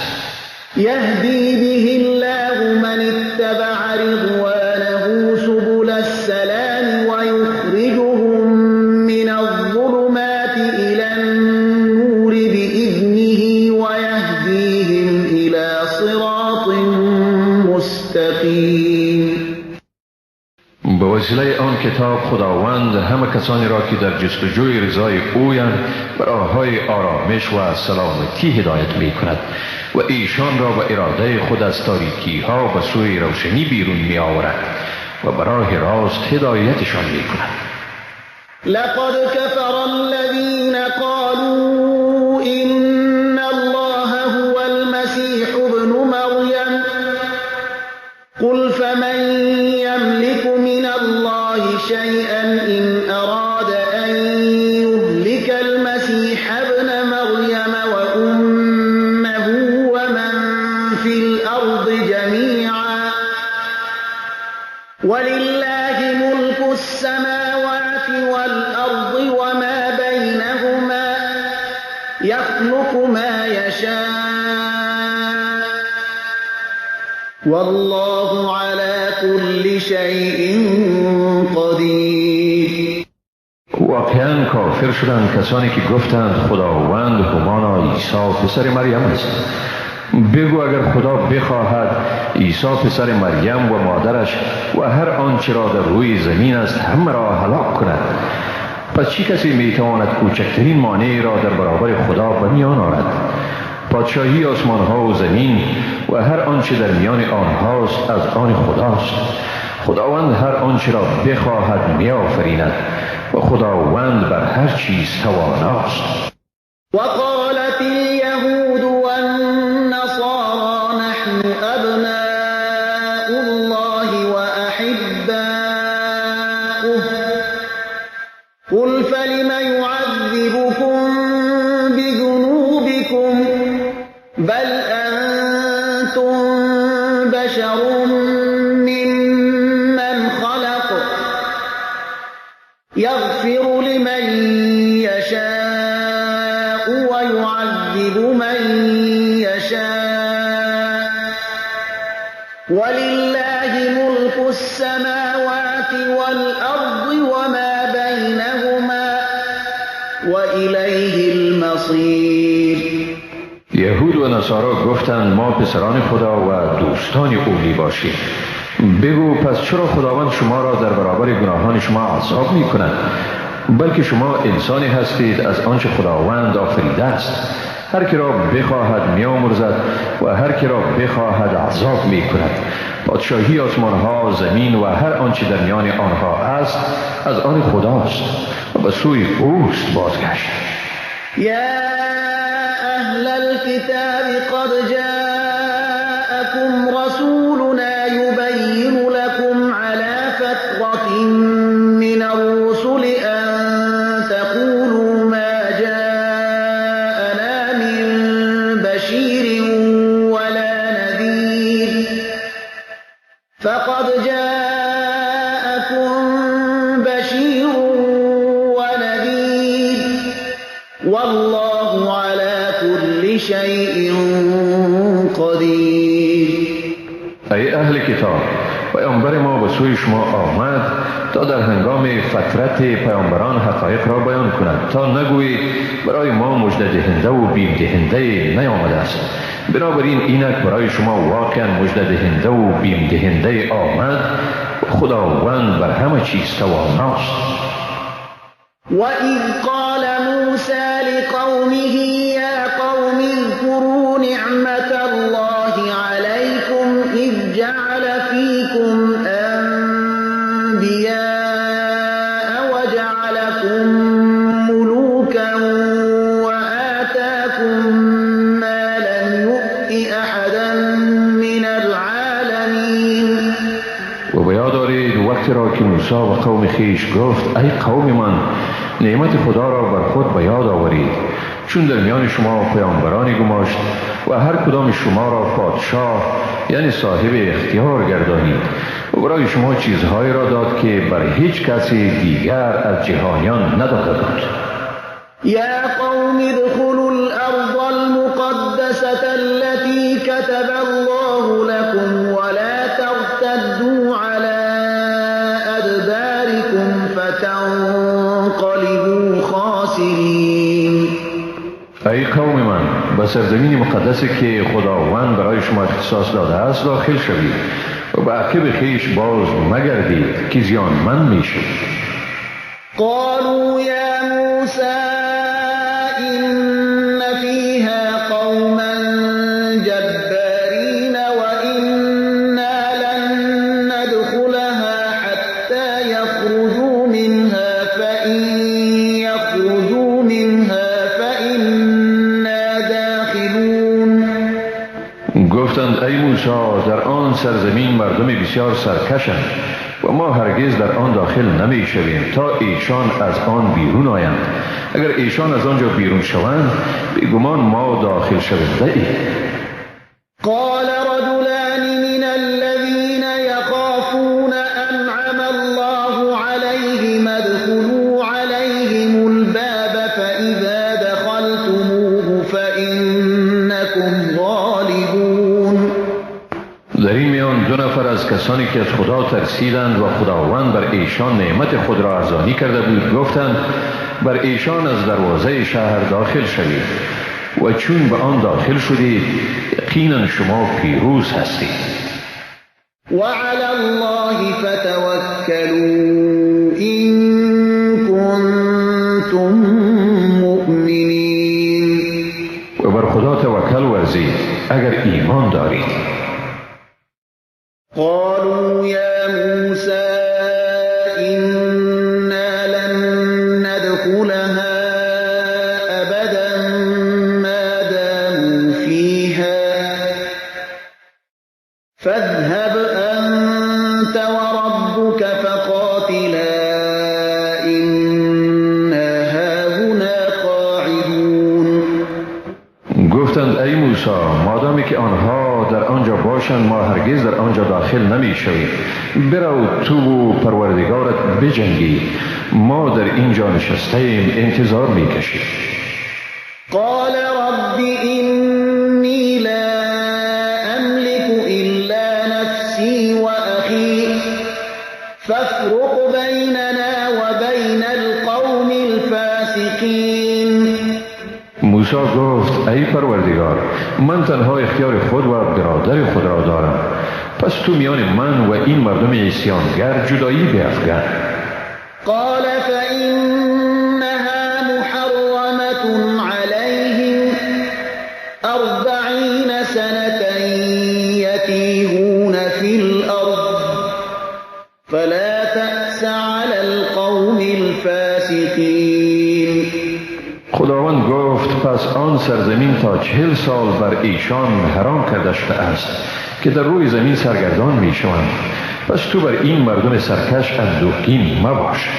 A: يهدي به الله من اتبع رضوانه سبل السلام ويخرجهم من الظلمات إلى النور بإذنه ويهديهم إلى صراط مستقيم.
B: به وسیله آن کتاب خداوند همه کسانی را که در جستجوی رضای اویند به راه‌های آرامش و سلامتی هدایت می کند و ایشان را به اراده خود از تاریکی ها به سوی روشنی بیرون می آورد و به راه راست هدایتشان می کند.
A: لقد كفر الذين قالوا إن الله هو المسيح ابن مريم قل فمن يملك من الله شيئا إن أراد أن يهلك المسيح ابن مريم وأمه ومن في الأرض جميعا ولله ملك السماوات والأرض وما بينهما يخلق ما يشاء والله على كل شيء قدیر.
B: واقعا کافر شدند کسانی که گفتند خداوند همانا عیسی پسر مریم است. بگو اگر خدا بخواهد عیسی پسر مریم و مادرش و هر آنچه را در روی زمین است همه را هلاک کند، پس چه کسی میتواند کوچکترین مانعی را در برابر خدا به میان آرد؟ پادشاهی آسمان ها و زمین و هر آنچه در میان آنهاست از آن خداست. خداوند هر آنچه را بخواهد میآفریند و خداوند بر هر چیز تواناست.
A: وقالت اليهود والنصارى نحن أبناء الله وأحباؤه قل فلم يعذبكم بذنوبكم بل أنتم بشر ممن خلق يغفر لمن يشاء ويعذب من يشاء ولله ملك السماوات والأرض وما بينهما وإليه المصير.
B: یهود و نصارا گفتند ما پسران خدا و دوستان او می باشیم. بگو پس چرا خداوند شما را در برابر گناهان شما عذاب می کند؟ بلکه شما انسانی هستید از آنچه خداوند آفریده است. هر کی را بخواهد می‌آمرزد و هر کی را بخواهد عذاب می کند. پادشاهی آسمان ها، زمین و هر آنچه در میان آنها است از آن خداست و به سوی اوست بازگشت.
A: یا اهل الكتاب قد جاءكم رسولنا يبين لكم على فترة من الرسل أن تقولوا ما جاءنا من بشير ولا نذير فقد جاءكم بشير ونذير والله على كل شيء قدیر.
B: ای اهل کتاب، پیامبر ما به سوی شما آمد تا در هنگام فترت پیامبران حقایق را بیان کند، تا نگویید برای ما مژده دهنده و بیم دهنده نیامده است. بنابراین اینک برای شما واقعا مژده دهنده و بیم دهنده آمد و خداوند بر همه چیز تواناست.
A: وَإِذْ قَالَ مُوسَى لِقَوْمِهِ يَا قَوْمِ اذْكُرُوا نِعْمَةَ اللَّهِ عَلَيْكُمْ إِذْ جَعَلَ فِيكُمْ أَنْبِيَاءَ وَجَعَلَكُمْ مُلُوكًا وَآتَاكُمْ مَا لَمْ يُؤْتِ أَحَدًا مِنَ الْعَالَمِينَ.
B: و به یاد آرید وقتی را که موسی به قوم خویش گفت ای قوم من، نعمت خدا را بر خود به یاد آورید، چون در میان شما پیامبرانی گماشت و هر کدام شما را پادشاه یعنی صاحب اختیار گردانید و برای شما چیزهایی را داد که بر هیچ کسی دیگر از جهانیان نداده بود.
A: یا قوم ادخلوا الارض المقدسة التي كتب الله لكم ولا ترتدوا على أدباركم فتنقلبوا خاسرین.
B: ای قوم من، به سرزمین مقدسی که خداوند برای شما اختصاص داده است داخل شوید و به عقب خویش باز مگردید که زیانمند میشوید.
A: قالوا یا موسی إن فيها قوما جبارين وإنا لن ندخلها حتى يخرجوا منها فإن يخرجوا منها فإنا داخلون.
B: گفتند ای موسی، در آن سرزمین مردم بسیار سرکشند و ما هرگز در آن داخل نمی شویم تا ایشان از آن بیرون آیند. اگر ایشان از آنجا بیرون شوند بیگمان ما داخل شونده ایم.
A: قال رجلان من الذين يخافون أنعم الله عليهم ادخلوا عليهم الباب فإذا دخلتموه فإنكم غالبون.
B: در این دو نفر از کسانی که از خدا ترسیدند و خداوند بر ایشان نعمت خود را ارزانی کرده بود گفتند بر ایشان از دروازه شهر داخل شوید و چون به آن داخل شدید یقینا شما پیروز هستید.
A: وعلى الله فتوكلوا إن كنتم مؤمنين.
B: و بر خدا توکل ورزید اگر ایمان دارید.
A: قالوا يا موسى إنا لن ندخلها أبدا ما داموا فيها فاذهب أنت وربك فقاتلا إنا هاهنا قاعدون.
B: گفتند ای موسی مادامی که آنها در آنجا باشند ما هرگز در آنجا داخل نمی شویم. برو تو و پروردگارت بجنگی، ما در اینجا نشسته ایم انتظار می کشیم.
A: قال رب إني لا أملك إلا نفسي وأخي فافرق بيننا وبين القوم الفاسقين.
B: موسی گفت ای پروردگار من تنها اختیار خود و برادر خود را دارم، پس تو میان من و این مردم عصیانگر جدایی بیفکن.
A: قال فإنها محرمة عليهم 40 سنة يتيهون في الأرض فلا تأس على القوم الفاسقين.
B: خداوند گفت پس آن سرزمین تا 40 سال بر ایشان حرام کرده شده است که در روی زمین سرگردان می شوند، پس تو بر این مردم سرکش اندوهگین مباش.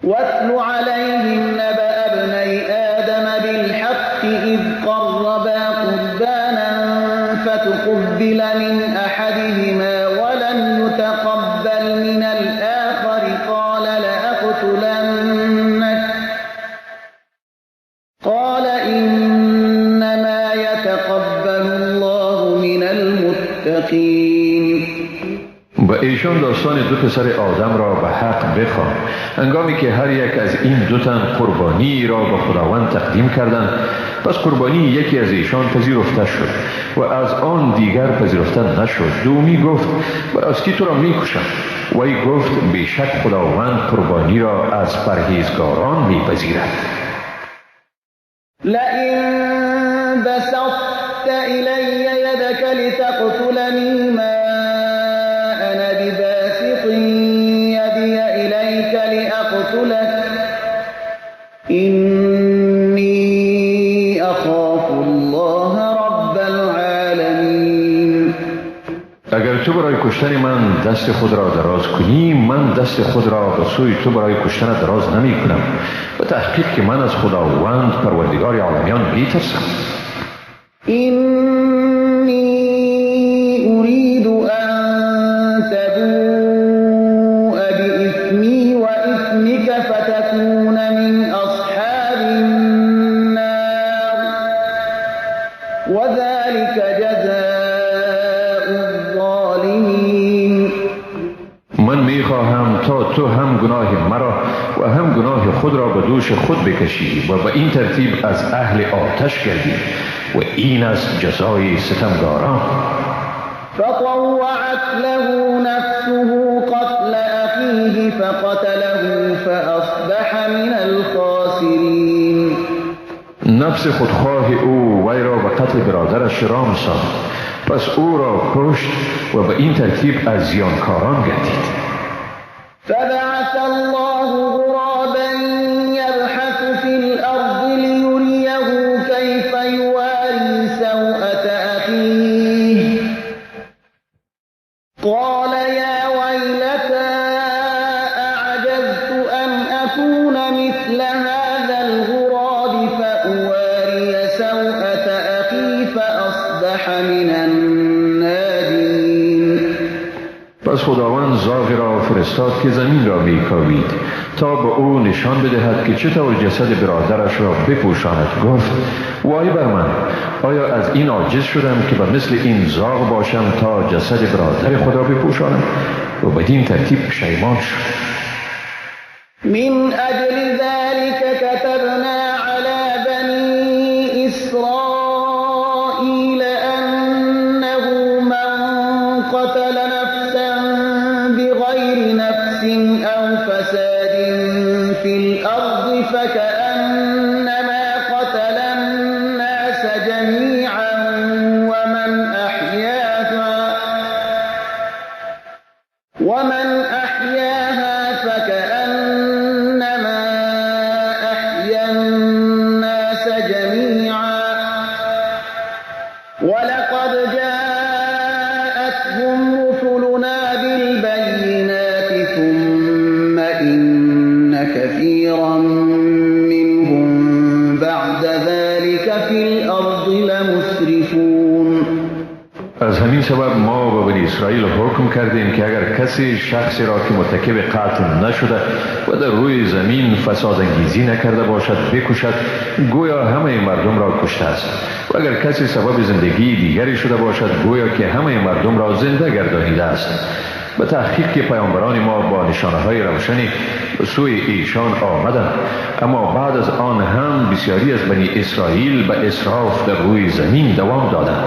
A: واتل عليهم نبأ ابني آدم بالحق إذ قربا قربانا فتقبل من أحدهما ولم يتقبل من الآخر قال لأقتلنك قال إنما يتقبل الله من المتقين.
B: با ایشان داستان دو پسر آدم را به حق بخوان، هنگامی که هر یک از این دو تن قربانی را به خداوند تقدیم کردند، پس قربانی یکی از ایشان پذیرفته شد و از آن دیگر پذیرفته نشد. دومی گفت براستی تو را میکشم. وی گفت بیشک خداوند قربانی را از پرهیزگاران میپذیرد.
A: لئن بسطت إلي يدك لتقتلني ما أنا بباسط يدي إليك لأقتلك إني أخاف الله رب العالمين.
B: اگر تو برای کشتن من دست خود را دراز کنی، من دست خود را به سوی تو برای کشتن دراز نمی کنم. به تحقیق که من از خداوند پروردگار عالمیان میترسم.
A: إني أريد أن تبوء بإثمي وإثمك فتكون من أصحاب النار وذلك جزاء الظالمين.
B: من میخواهم تا تو هم گناه مرا و هم گناه خود را به دوش خود بکشی و به این ترتیب از اهل آتش گردی و این است جزای ستمگاران.
A: فطوعت له نفسه قتل أخيه فقتله فأصبح من الخاسرين.
B: نفس خودخواه او وی را به قتل برادرش رام ساخت، پس او را کشت و به این ترتیب از زیانکاران گردید.
A: فبعث الله غرابا يبحث في الأرض ليريه كيف يواري سوءة أخيه قال يا ويلتى أعجزت أن أكون مثل هذا الغراب فأواري سوءة أخي فأصبح من النادمين.
B: پس خداوند زاغی را فرستاد که زمین را میکاوید تا به او نشان بدهد که چطور جسد برادرش را بپوشاند. گفت وای بر من، آیا از این عاجز شدم که به مثل این زاغ باشم تا جسد برادر خود را بپوشانم؟ و بدین ترتیب پشیمان شد.
A: من أجل ذلك كتبنا على بني إسرائيل أنه من قتل نفسا بغير نفس أو فساد في الأرض فكأنما قتل الناس جميعا ومن أحياها فكأنما أحيا الناس جميعا ولقد جاءتهم رسلنا بالبينات ثم إن كثيرا منهم بعد ذلك في الأرض لمسرفون.
B: از همین سبب ما به بنی اسرائیل حکم کردیم که اگر کسی شخصی را که مرتکب قتل نشده و در روی زمین فساد انگیزی نکرده باشد بکشد، گویا همه مردم را کشته است، و اگر کسی سبب زندگی دیگری شده باشد گویا که همه مردم را زنده گردانیده است. به تحقیق که پیامبران ما با نشانه های روشنی به سوی ایشان آمدند، اما بعد از آن هم بسیاری از بنی اسرائیل به اسراف در روی زمین دوام دادند.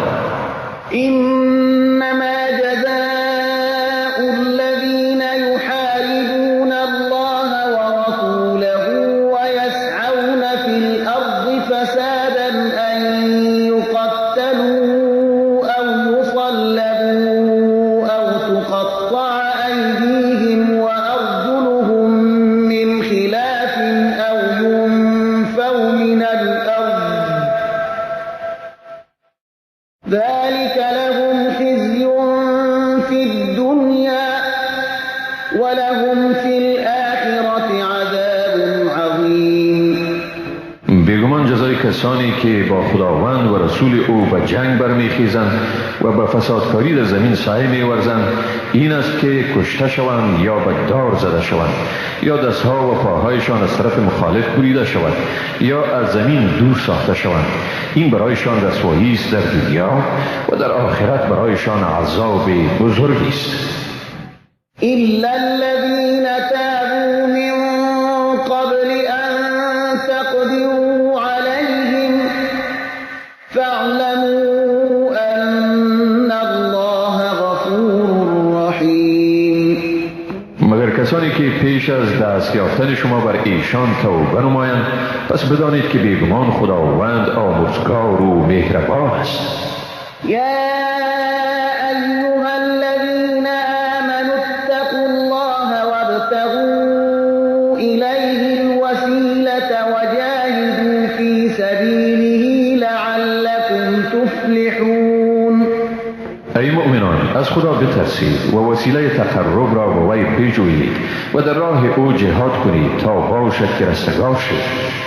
A: إنما جزاء الذين يحاربون الله ورسوله ويسعون في الأرض فسادا أن يقتلوا أو يصلبوا أو تقطع أيديهم وأرجلهم من خلاف أو ينفوا من الأرض ذلك لهم خزي في الدنيا ولهم في الآخرة عذاب عظيم.
B: بیگمان جزای کسانی که با خداوند و رسول او به جنگ برمیخیزند و به فسادکاری در زمین سعی میورزند این است که کشته شوند یا به دار زده شوند یا دستها و پاهایشان از طرف مخالف بریده شود یا از زمین دور ساخته شوند. این برایشان رسوایی است در دنیا و در آخرت برایشان عذاب بزرگی است.
A: إلا الذين تابوا من قبل أن تقدروا عليهم فاعلموا أن الله غفور رحيم.
B: مگر کسانی که پیش از دست یافتن شما بر ایشان توبه نمایند، پس بدانید که بیگمان خداوند آمرزگار و مهربان است.
A: يا أيها الذين آمنوا اتقوا الله وابتغوا إليه الوسيلة وجاهدوا في سبيله لعلكم تفلحون.
B: ای مؤمنان، از خدا بترسید و وسیله تقرب را به وی بجویید و در راه او جهاد کنید تا باشد که رستگار شوید.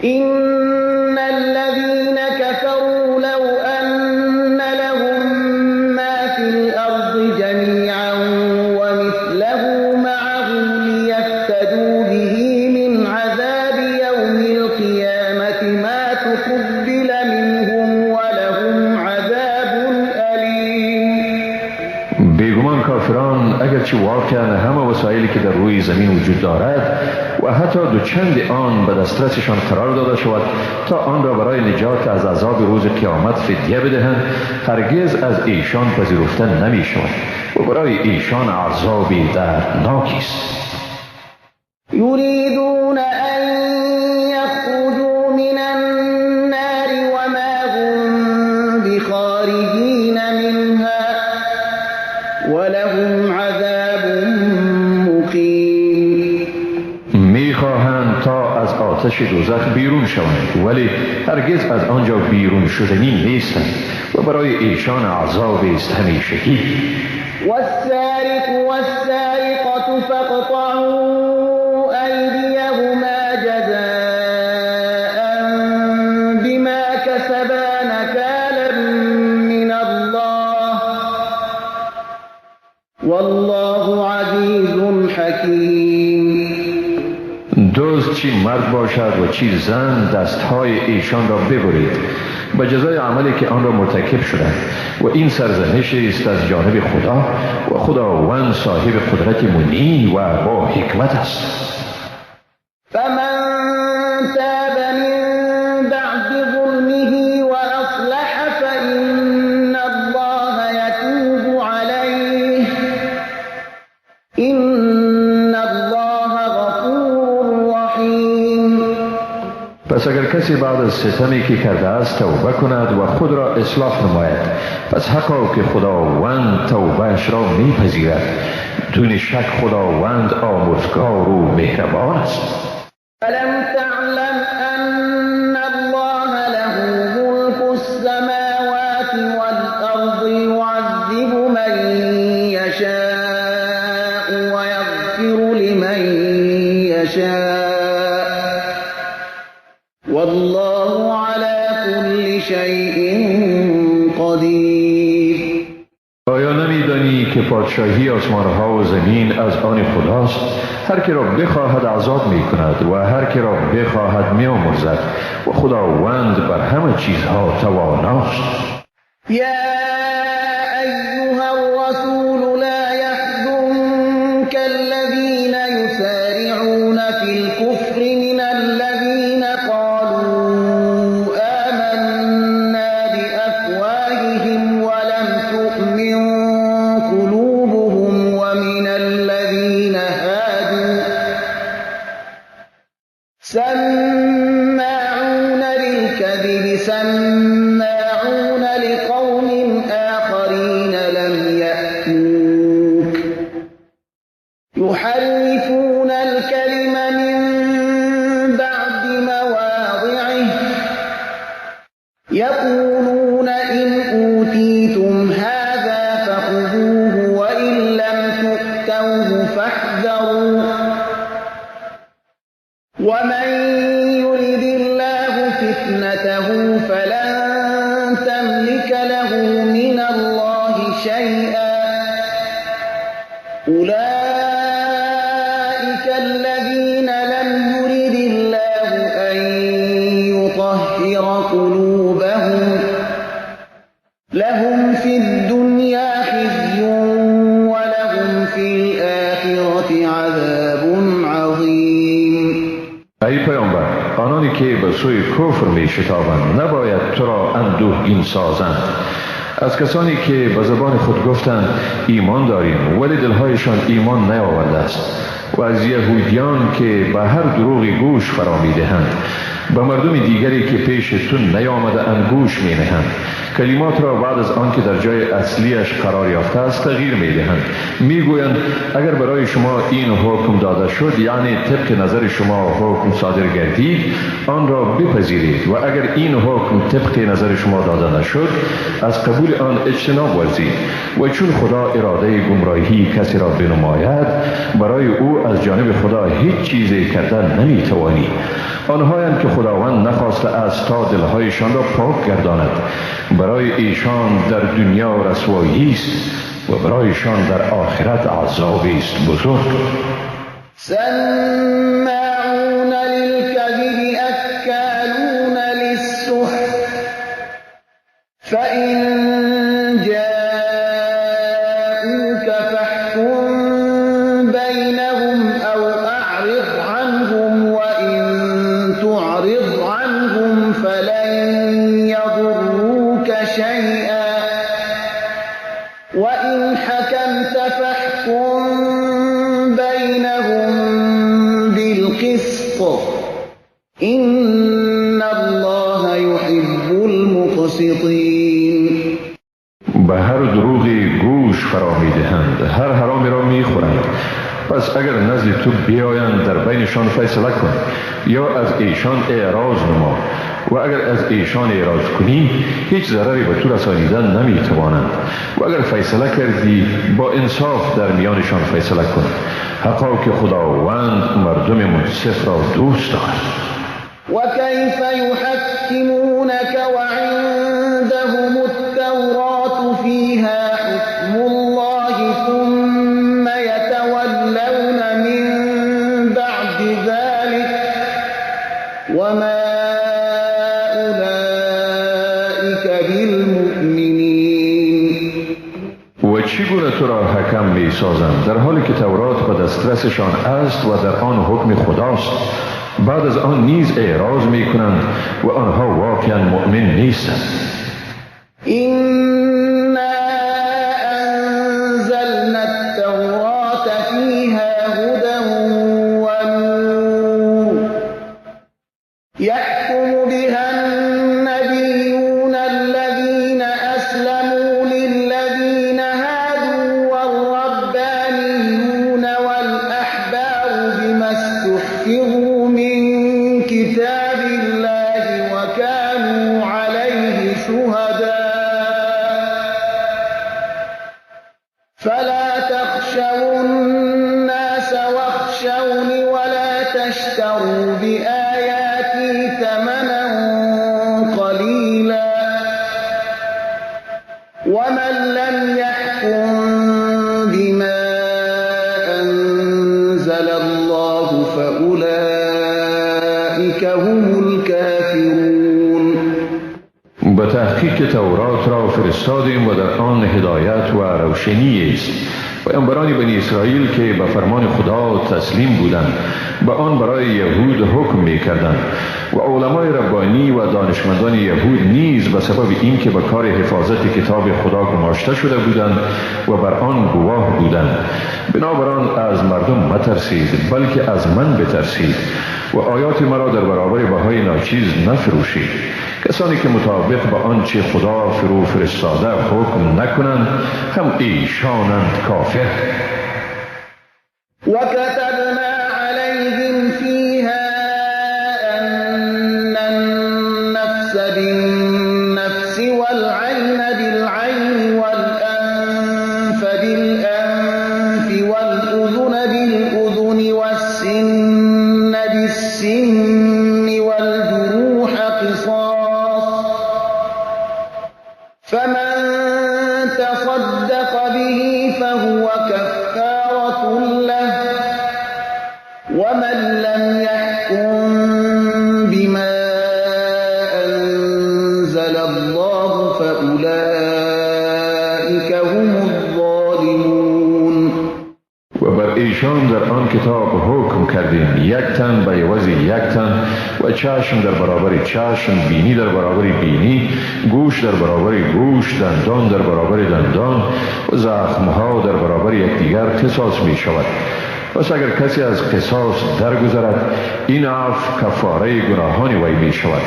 A: إن الذين كفروا لو أن لهم ما في الأرض جميعا ومثله معه ليفتدوا به من عذاب يوم القيامة ما تقبل منهم ولهم عذاب أليم.
B: بیگمان کافران اگرچه واقعا همه وسایلی که در روی زمین وجود دارد و حتی دوچند آن به دسترسشان قرار داده شود تا آن را برای نجات از عذاب روز قیامت فدیه بدهند، هرگز از ایشان پذیرفته نمی شود و برای ایشان عذابی دردناکی است.
A: يريدون أن يخرجوا من النار وما هم بخارجين منها ولهم عذاب مقيم.
B: میخواهند تا از آتش دوزخ بیرون شوند، ولی هرگز از آنجا بیرون شدنی نیستند و برای ایشان عذاب است همیشگی.
A: والسارق والسارقة فاقطعوا أيديهما جزاء بما كسبا نكالا من الله والله عزيز حكيم.
B: دزد چی مرد باشد و چی زن، دستهای ایشان را ببرید به جزای عملی که آن را مرتکب شدند، و این سرزنش است از جانب خدا، و خداوند صاحب قدرت منی و با حکمت است.
A: فمن تاب من بعد ظلمه وأصلح فإن الله يتوب عليه إن الله غفور رحيم.
B: پس اگر کسی بعد از ستمی که کرده است توبه کند و خود را اصلاح نماید، پس حقا که خداوند توبهش را میپذیرد. دون شک خداوند آمرزگار و مهربان است.
A: ألم تعلم أن الله له ملك السماوات والأرض يعذب من يشاء ويغفر لمن يشاء والله على كل شيء قدير.
B: آیا نمیدانی که پادشاهی آسمانها و زمین از آن خداست؟ هر که را بخواهد عذاب می کند و هر که را بخواهد می آمرزد، و خداوند بر همه چیزها تواناست.
A: یا ایها الرسول لا يحزنك الذين يسارعون في الكفر من الذين قالوا آمنا بأفواههم ولم تؤمن قلوبهم ومن الذين هادوا سماعون للكذب سماعون لقوم آخرين لم يأتوك يحرفون الكلم من بعد مواضعه يقولون إن أوتيتم هذا فخذوه وإن لم تؤتوه فاحذروا ومن يرد الله فتنته فلن تملك له من الله شيئا أولئك الذين لم يرد الله أن يطهر قلوبهم لهم في الدنيا خزي ولهم في الآخرة عذاب عظيم.
B: ای پیامبر، آنانی که به سوی کفر می شتابند نباید تو را اندوهگین سازند. از کسانی که به زبان خود گفتند ایمان داریم ولی دلهایشان ایمان نیاورده است، و از یهودیان که به هر دروغی گوش فرا می دهند، به مردم دیگری که پیش تو نیامده اند گوش می نهند، کلمات را بعد از آنکه در جای اصلیش قرار یافته است تغییر می دهند. می گویند اگر برای شما این حکم داده شد، یعنی طبق نظر شما حکم صادر گردید، آن را بپذیرید، و اگر این حکم طبق نظر شما داده نشد، از قبول آن اجتناب ورزید. و چون خدا اراده گمراهی کسی را بنماید، برای او از جانب خدا هیچ چیزی کردن نمی توانی. آنهایند که خداوند نخواسته است تا دلهایشان را پاک گرداند، برای ایشان در دنیا رسوایی است و برایشان در آخرت عذابی است بزرگ.
A: سماعون للكذب أكالون للسحت فإن جاءوك فاحكم بينهم أو أعرض عنهم وإن تعرض عنهم فلن يضروك شيئا وإن حكمت فاحكم بينهم بالقسط إن الله يحب المقسطين.
B: به هر دروغی گوش فرا می‌دهند، هر حرامی را می‌خورند. پس اگر نزد تو بیایند در بینشان فیصله کن یا از ایشان اعراض نما، و اگر از ایشان اعراض کنی هیچ ضرری به تو رسانیدن نمیتوانند، و اگر فیصله کردی با انصاف در میانشان فیصله کن. حقا که خداوند مردم منصف را دوست دارد.
A: وكيف يحكمونك وعندهم التوراة فيها حكم الله ثم
B: چگونه تو را حکم می سازند در حالی که تورات به دسترسشان است و در آن حکم خداست؟ بعد از آن نیز اعراض می کنند و آنها واقعا مؤمن نیستند.
A: إنا أنزلنا التوراة فيها هدى ونور يحكم بها النبيون الذين أسلموا للذين هادوا والربانيون والأحبار بما استحفظوا من كتاب الله وكانوا عليه شهداء فلا تخشوا الناس واخشوني ولا تشتروا بآياتي ثمنا قليلا ومن لم يحكم بما أنزل الله فأولئك هم الكافرون.
B: به تحقیق تورات را فرستادیم و در آن هدایت و روشنی است. پیامبران بنی اسرائیل که به فرمان خدا تسلیم بودند به آن برای یهود حکم می کردند و علمای ربانی و دانشمندان یهود نیز به سبب اینکه به کار حفاظت کتاب خدا گماشته شده بودند و بر آن گواه بودند. بنابراین از مردم مترسید، بلکه از من بترسید و آیات مرا در برابر بهای ناچیز نفروشید. کسانی که مطابق با آنچه خدا فرو فرستاده حکم نکنند هم ایشانند کافر.
A: وكتبنا عليهم فيها أن النفس بالنفس والعين بالعين والأنف بالأنف والأذن بالأذن والسن بالسن والجروح قصاص فمن تصدق به فهو كفارة له ومن لم يحكم بما أنزل الله فأولئك هم الظالمون.
B: و بر ایشان در آن کتاب حکم کردیم یک تن به عوض یک تن و چشم در برابر چشم، بینی در برابر بینی، گوش در برابر گوش، دندان در برابر دندان و زخمها در برابر یکدیگر قصاص می شود. پس اگر کسی از قصاص درگذرد این عفو کفاره گناهان وی می شود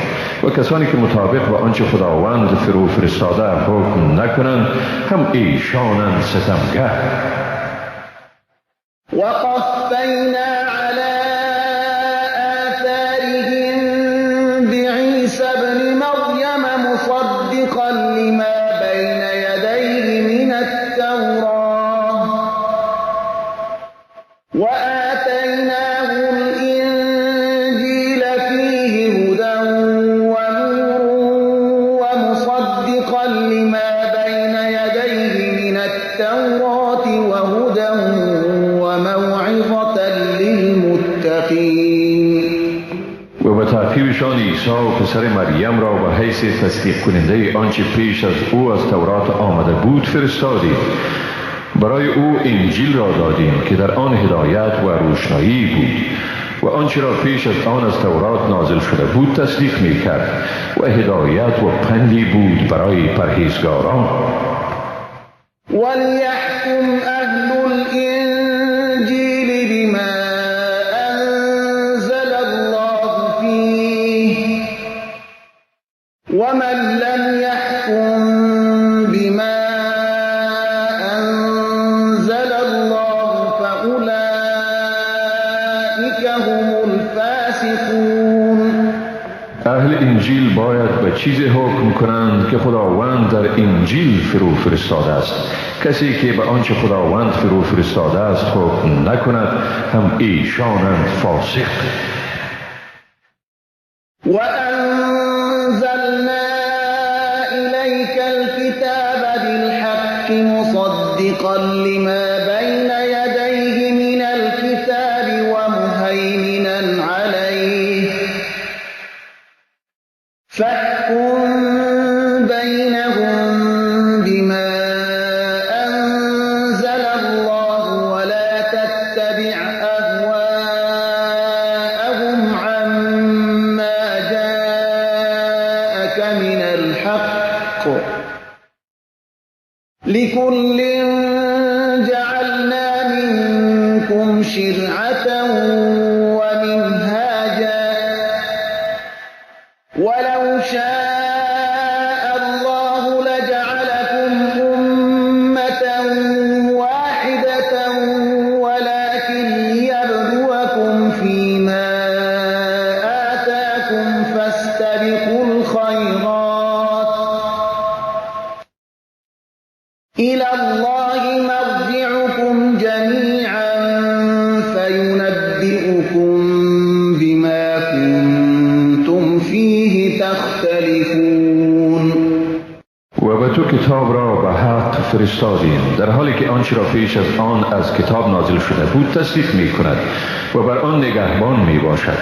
B: و کسانی که مطابق با آنچه خداوند فرو فرستاده حکم نکنند هم ایشانند ستمگر.
A: وقفینا على آثارهم بعیسی ابن مریم مصدقا لما بین یدیه من التوراة وآتیناه الإنجیل فیه هدى ونور ومصدقا لما بین یدیه من التوراة وهدى وموعظة للمتقین.
B: و به تعقیبشان عیسی و پسر مریم را به حیث تصدیق کننده آنچه پیش از او از تورات آمده بود فرستادیم. برای او انجیل را دادیم که در آن هدایت و روشنایی بود و آنچه را پیش از آن از تورات نازل شده بود تصدیق می کرد و هدایت و پندی بود برای پرهیزگاران.
A: وليحكم أهل الإنجيل بما أنزل الله فيه ومن لم يحكم بما أنزل الله فأولئك هم الفاسقون.
B: اهل انجیل باید به چیزی حکم کنند که خداوند در انجیل فرو فرستاده است. کسی که به آنچه خداوند فرو فرستاده است حکم نکند هم ایشانند فاسق.
A: وأنزلنا إليك الكتاب بالحق مصدقا لما بين يديه من الكتاب ومهيمنا عليه فاحكم بينهم بما أنزل لكل جعلنا منكم شرعة ومنهاجا ولو شاء الله لجعلكم أمة واحدة ولكن ليبلوكم فيما آتاكم فاستبقوا الخيرات إلى الله مرجعكم جميعا فينبئكم بما كنتم فيه تختلفون.
B: و به تو کتاب را به حق فرستادیم، در حالی که آنچه را پیش از آن از کتاب نازل شده بود تصدیق می کند و بر آن نگهبان می باشد.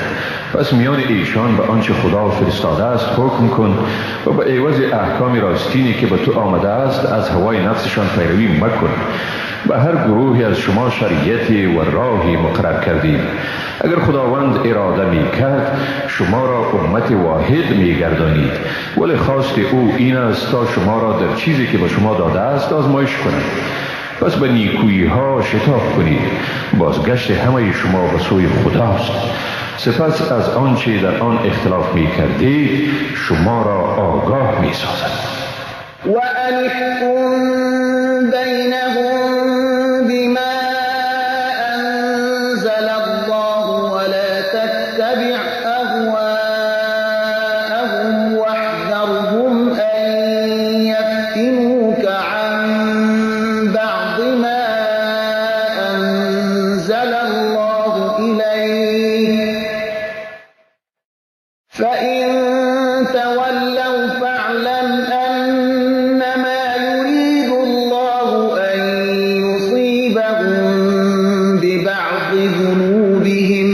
B: پس میان ایشان به آنچه خدا فرستاده است حکم کن و به عوض احکام راستینی که به تو آمده است از هوای نفسشان پیروی مکن. به هر گروهی از شما شریعتی و راهی مقرر کردیم. اگر خداوند اراده می کرد شما را امت واحد می گردانید، ولی خواست او این است تا شما را در چیزی که به شما داده است آزمایش کند. پس به نیکویی ها شتاب کنید، بازگشت همه شما به سوی خداست. سپس از آنچه در آن اختلاف می کردید شما را آگاه می سازد.
A: و ان احکم بینهم بما انزل الله ولا تتبع اهواءهم واحذرهم ان یفتنوک عن بعض ما انزل الله الیک فإن تولوا فاعلم أنما يريد الله أن يصيبهم ببعض ذنوبهم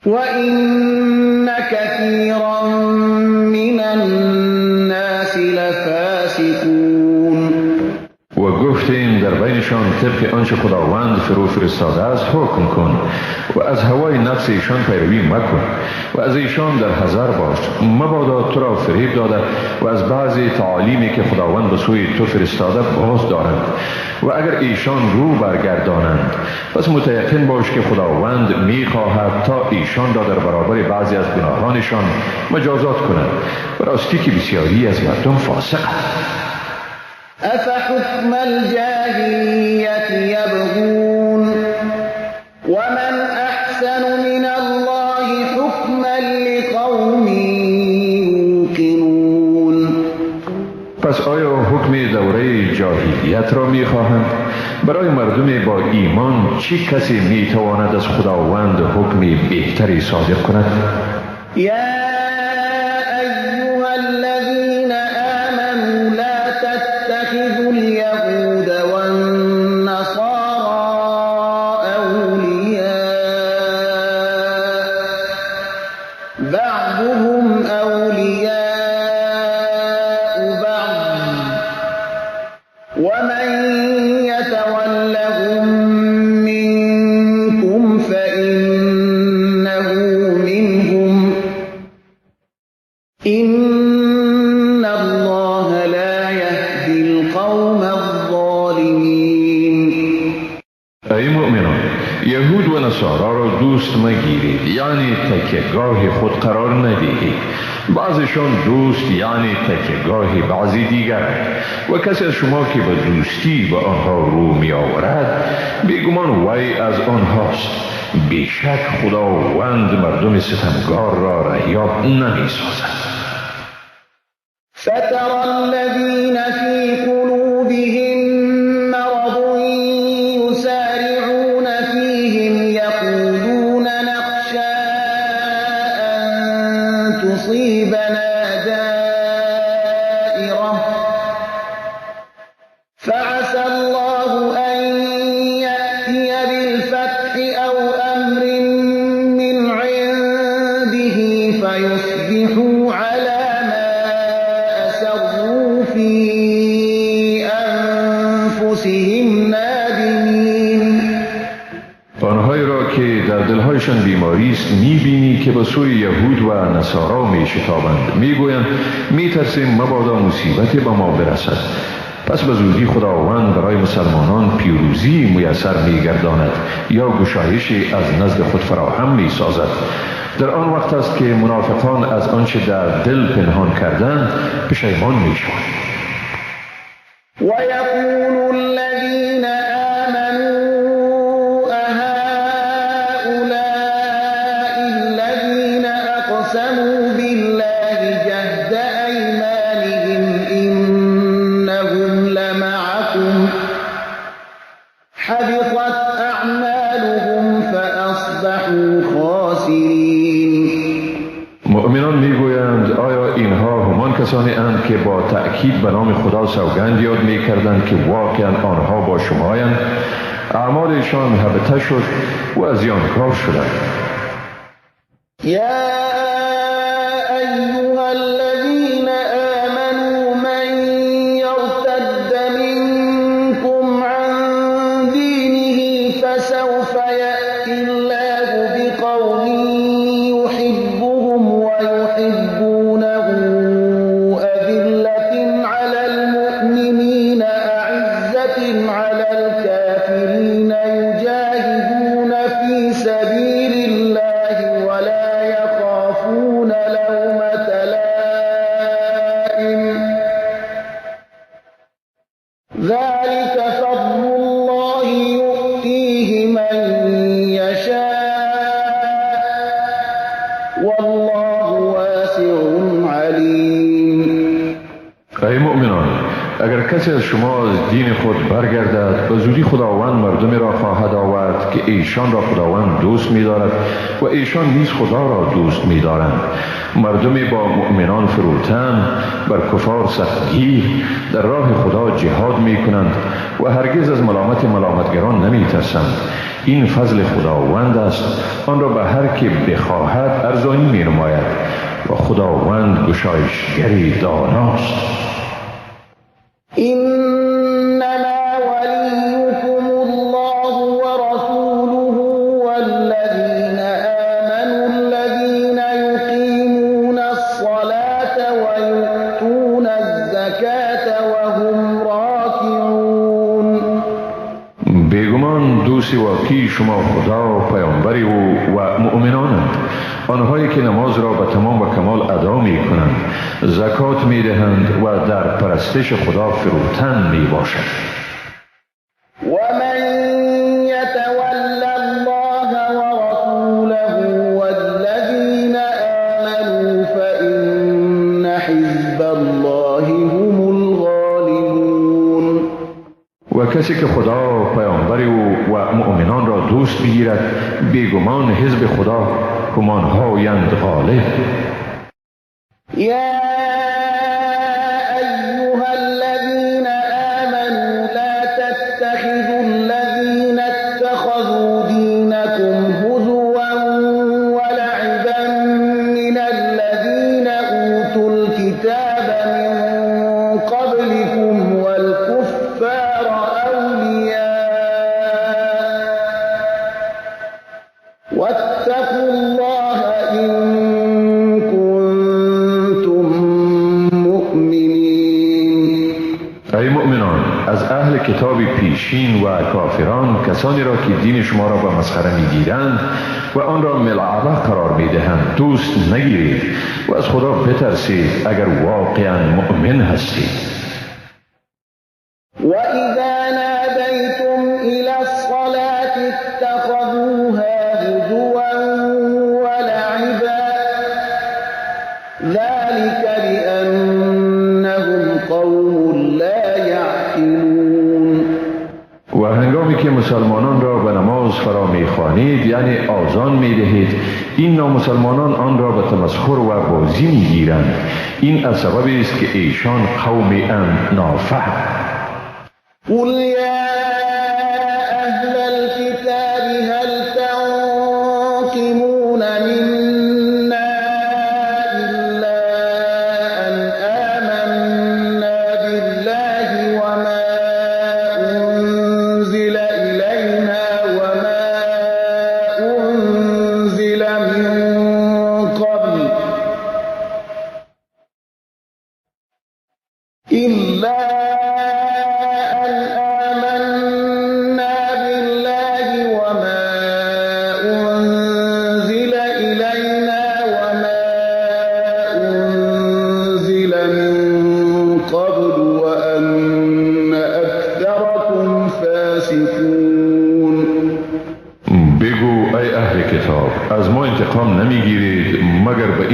A: وإن كثيرا من الناس لفاسقون.
B: و گفتیم در بینشان طبق آنچه خداوند فرو فرستاده است حکم کن و از هوای نفس ایشان پیروی مکن و از ایشان در حذر باش، مبادا تو را فریب داده و از بعضی تعالیمی که خداوند به سوی تو فرستاده باز دارند. و اگر ایشان رو برگردانند پس متیقن باش که خداوند میخواهد تا ایشان را در برابر بعضی از گناهانشان مجازات کند. به راستی که بسیاری از مردم فاسقند.
A: أفحكم الجاهلية يبغون ومن أحسن من الله حكما لقوم يوقنون.
B: پس آیا حکم دوره جاهلیت را میخواهند؟ برای مردم با ایمان چه کسی میتواند از خداوند حکم بهتری صادر کند؟
A: یا ایها الذین آمنوا لا تتخذوا اليهود والنصارى أولياء بعضهم أولياء بعض ومن يتولهم منكم فإنه منهم إن الله لا يهدي القوم الظالمين.
B: ای مؤمنان، یهود و نصارا را دوست مگیرید، یعنی تکیه‌گاه خود قرار ندهید. بعضشان دوست یعنی تکیه‌گاه بعضی دیگر، و کسی از شما که به دوستی به آنها رو می آورد بیگمان وی از آنهاست. بیشک خداوند مردم ستمگار را رهیاب نمی سازد.
A: فترى الذين في قلوبهم مرض يسارعون فيهم يقولون نخشى أن تصيبنا دائرة فعسى الله أن يأتي بالفتح أو أمر من عنده فيصبحوا على ما أسروا في أنفسهم نادمين.
B: آنهایی را که در دلهایشان بیماری است میبینی که به سوی یهود و نصارا میشتابند، میگویند میترسیم مبادا مصیبتی به ما برسد. پس به زودی خداوند برای مسلمانان پیروزی میسر میگرداند یا گشایشی از نزد خود فراهم میسازد. در آن وقت است که منافقان از آنچه در دل پنهان کردند پشیمان میشوند.
A: ويقول الذين آمنوا أهؤلاء الذين أقسموا بالله جهد أيمانهم إنهم لمعكم حبطت أعمالهم فأصبحوا خاسرين.
B: مؤمنان میگویند آیا اینها همان کسانی اند که با تأکید به نام خدا سوگند یاد میکردند که واقعا آنها با شمایند؟ اعمالشان هبته شد و از زیانکار شدند.
A: یا ایها الذین آمنوا من یرتد منکم عن دینه فسوف یأتی الله بقوم يحبهم ويحبونه أذلة على المؤمنين أعزة على الكافرين يجاهدون في سبيل الله ولا يخافون لومة لائم ذلك فضل الله يؤتيه من يشاء والله واسع علیم.
B: ای مؤمنان، اگر کسی از شما از دین خود برگردد به زودی خداوند مردمی را خواهد آورد که ایشان را خداوند دوست می‌دارد و ایشان نیز خدا را دوست می‌دارند. مردمی با مؤمنان فروتن، بر کفار سختگیر، در راه خدا جهاد می‌کنند و هرگز از ملامت ملامتگران نمی‌ترسند. این فضل خداوند است، آن را به هر که بخواهد ارزانی می‌نماید و خداوند گشایشگری داناست.
A: انما ولیکم الله ورسوله والذین آمنوا الذین یقیمون الصلاة ویؤتون الزکاة وهم راکعون.
B: بیگمان دوست واقعی شما خدا، پیامبر او و مؤمنانند، آنهایی که نماز را به تمام و کمال ادا می کنند، زکات می دهند و در پرستش خدا فروتن می باشند.
A: و من یتول الله ورسوله والذین آمنوا فإن حزب الله هم الغالبون.
B: و کسی که خدا، پیامبر او و مؤمنان را دوست بگیرد، بیگمان حزب خدا همانهایند غالب.
A: یا ایها الذین آمنوا لا تتخذوا الذین اتخذوا دینکم هزوا ولعبا من الذین اوتوا الكتاب من قبلكم والكفار اولیاء واتقوا الله إن كنتم مؤمنین.
B: ای مؤمنان، از اهل کتاب پیشین و کافران کسانی را که دین شما را به مسخره میگیرند و آن را ملعبه قرار میدهند دوست نگیرید و از خدا بترسید اگر واقعا مؤمن هستید.
A: وإذا ناديتم إلى الصلاة اتخذوها هزوا ولعبا ذلك بأنهم قوم لا يعقلون.
B: و هنگامی که مسلمانان را به نماز فرا میخوانید، یعنی آذان میدهید، این نامسلمانان آن را به تمسخر و بازی میگیرند. این از سببی است که ایشان قومی اند نافهم.
A: قل یا اهل الكتاب هل تنقمون منا إلا أن آمنا بالله وما أنزل إلينا وما أنزل من قبل إلا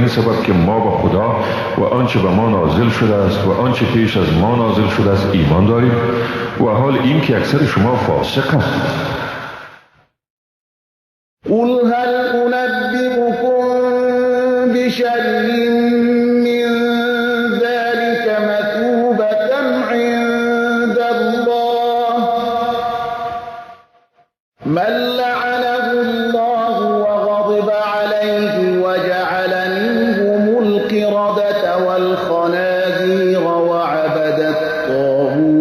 B: این سبب که ما به خدا و آنچه به ما نازل شده است و آنچه پیش از ما نازل شده است ایمان داریم، و حال این که اکثر شما فاسق هستید.
A: قل هل أنبئكم بشر من ذلك مثوبة عند الله من لعنه الله وغضب عليه وجعل منهم القردة والخنازير وعبد الطاغوت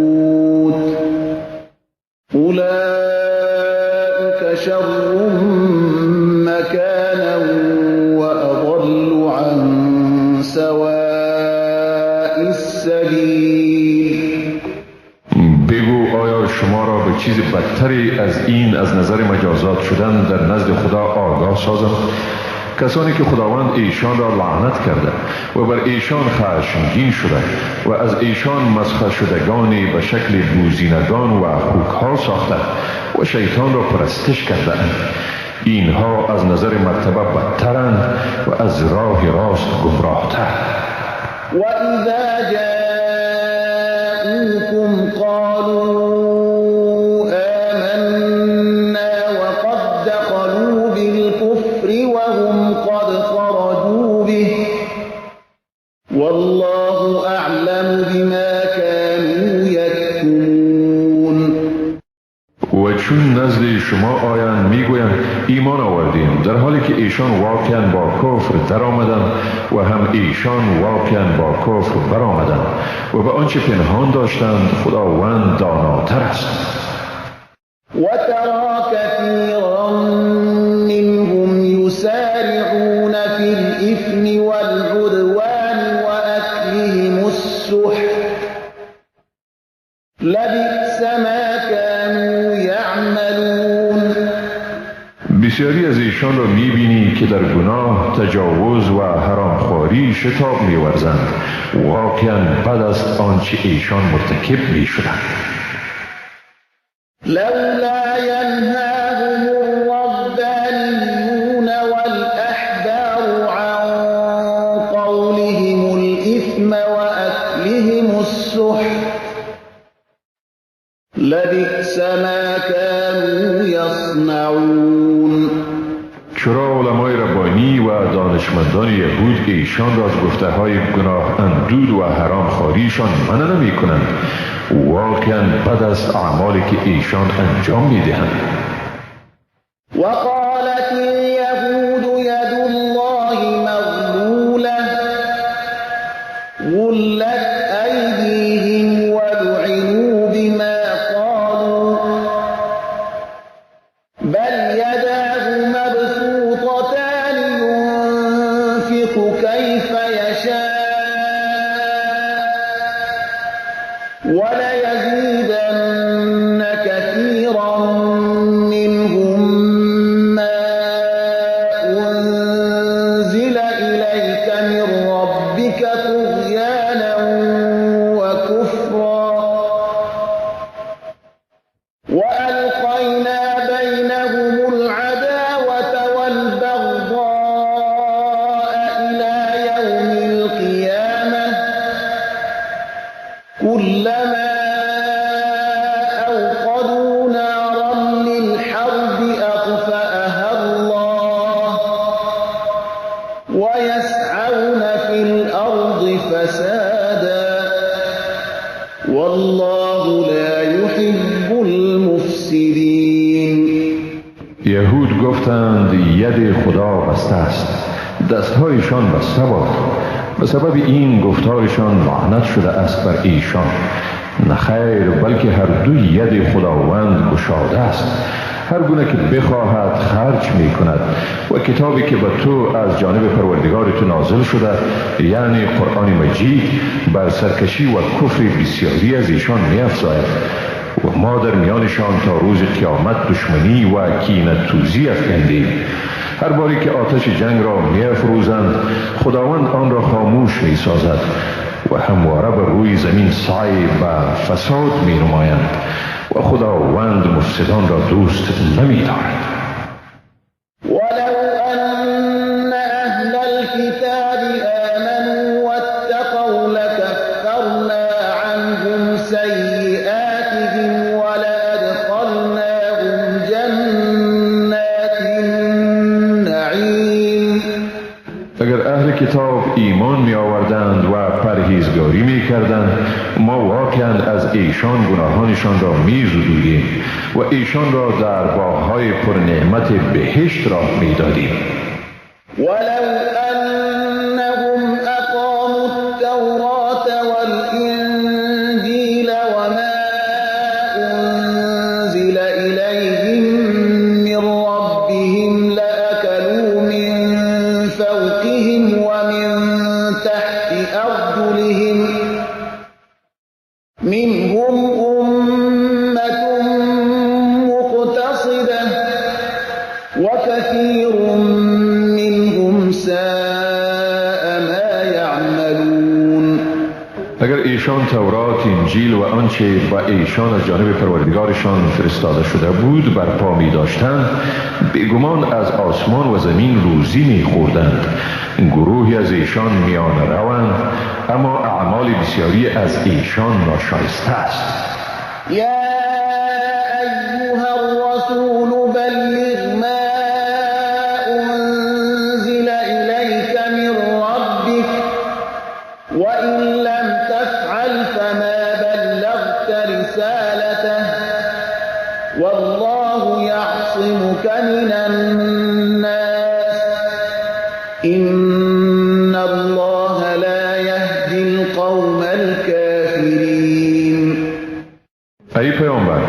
A: أولئك شر مكانا وأضل عن سواء السبيل.
B: بگو آیا شما را به چیز بدتری از این از نظر مجازات شدن در نزد خدا آگاه سازم؟ کسانی که خداوند ایشان را لعنت کرده و بر ایشان خشمگین شده و از ایشان مسخ شدگانی به شکل بوزینگان و خوکها ساخته و شیطان را پرستش کرده اند، اینها از نظر مرتبه بدترند و از راه راست گمراهتر.
A: وإذا جاءوكم قالوا آمنا وقد دخلوا بالكفر وهم قد خرجوا به والله أعلم بما كانوا يكتمون.
B: و چون نزد شما آیند میگویند ایمان آوردیم، در حالی که ایشان واقعا با کفر در آمدند و هم ایشان واقعا با کفر برآمدند و به آنچه پنهان داشتند خداوند داناتر است.
A: وترى كثيرا منهم يسارعون في الإثم والعدوان وأكلهم السحت لبئس ما كانوا يعملون.
B: بسیاری از ایشان را می‌بینی که در گناه، تجاوز و حرامخواری شتاب می‌ورزند. واقعا بد است آنچه ایشان مرتکب می‌شدند.
A: لولا ينهاهم الربانيون والأحبار عن قولهم الإثم وأكلهم السحت لبئس ما كانوا يصنعون.
B: چرا علمای ربانی و دانشمندان یهود ایشان را از گفته های گناه اندود و حرام خواریشان منع نمی کنند؟ واقعا بد است اعمالی که ایشان انجام می دهند.
A: وقالت اليهود يد الله مغلولة غلت أيديهم ولعنوا بما قالوا بل يداه مبسوطتان ينفق كيف يشاء وليزيدن كثيرا منهم ما أنزل إليك من ربك طغيانا وكفرا وألقينا بينهم العداوة والبغضاء إلى يوم القيامة كلما أوقدوا نارا للحرب أطفأها الله ويسعون في الأرض فسادا والله لا يحب المفسدين.
B: یهود گفتند ید خدا بسته است، دستهایشان بسته باد. به سبب این گفتارشان لعنت شده است بر ایشان. نه خیر، بلکه هر دو ید خداوند گشاده است، هر گونه که بخواهد خرج می کند. و کتابی که به تو از جانب پروردگار تو نازل شده، یعنی قرآن مجید، بر سرکشی و کفر بسیاری از ایشان می افزاید و ما در میانشان تا روز قیامت دشمنی و کینه توزی افکندیم. هر باری که آتش جنگ را می افروزند خداوند آن را خاموش می سازد و همواره بر روی زمین سعی و فساد می نمایند و خداوند مفسدان را دوست نمی دارد.
A: ولو أن أهل الكتاب
B: رستگاری می کردند، ما واقعا از ایشان گناهانشان را می زدودیم و ایشان را در باغهای پرنعمت بهشت راه می دادیم.
A: ولو انهم اقاموا التوراة والانجیل وما انزل الیهم من ربهم لأکلوا من فوقهم ومن تحت ارجلهم منهم امة مقتصدة وكثير منهم ساء ما يعملون.
B: اگر ایشان تورات، انجیل و آنچه با ایشان از جانب پروردگارشان فرستاده شده بود برپا می داشتند، بیگمان از آسمان و زمین روزی می خوردند. گروهی از ایشان میان روند، اما اعمال بسیاری از ایشان ناشایسته است.
A: یا ایها الرسول بلغ ما انزل الیک من ربک وان لم تفعل فما بلغت رسالته والله یعصمک من الناس ان الله لا یهدی القوم الكافرین.
B: ای پیامبر،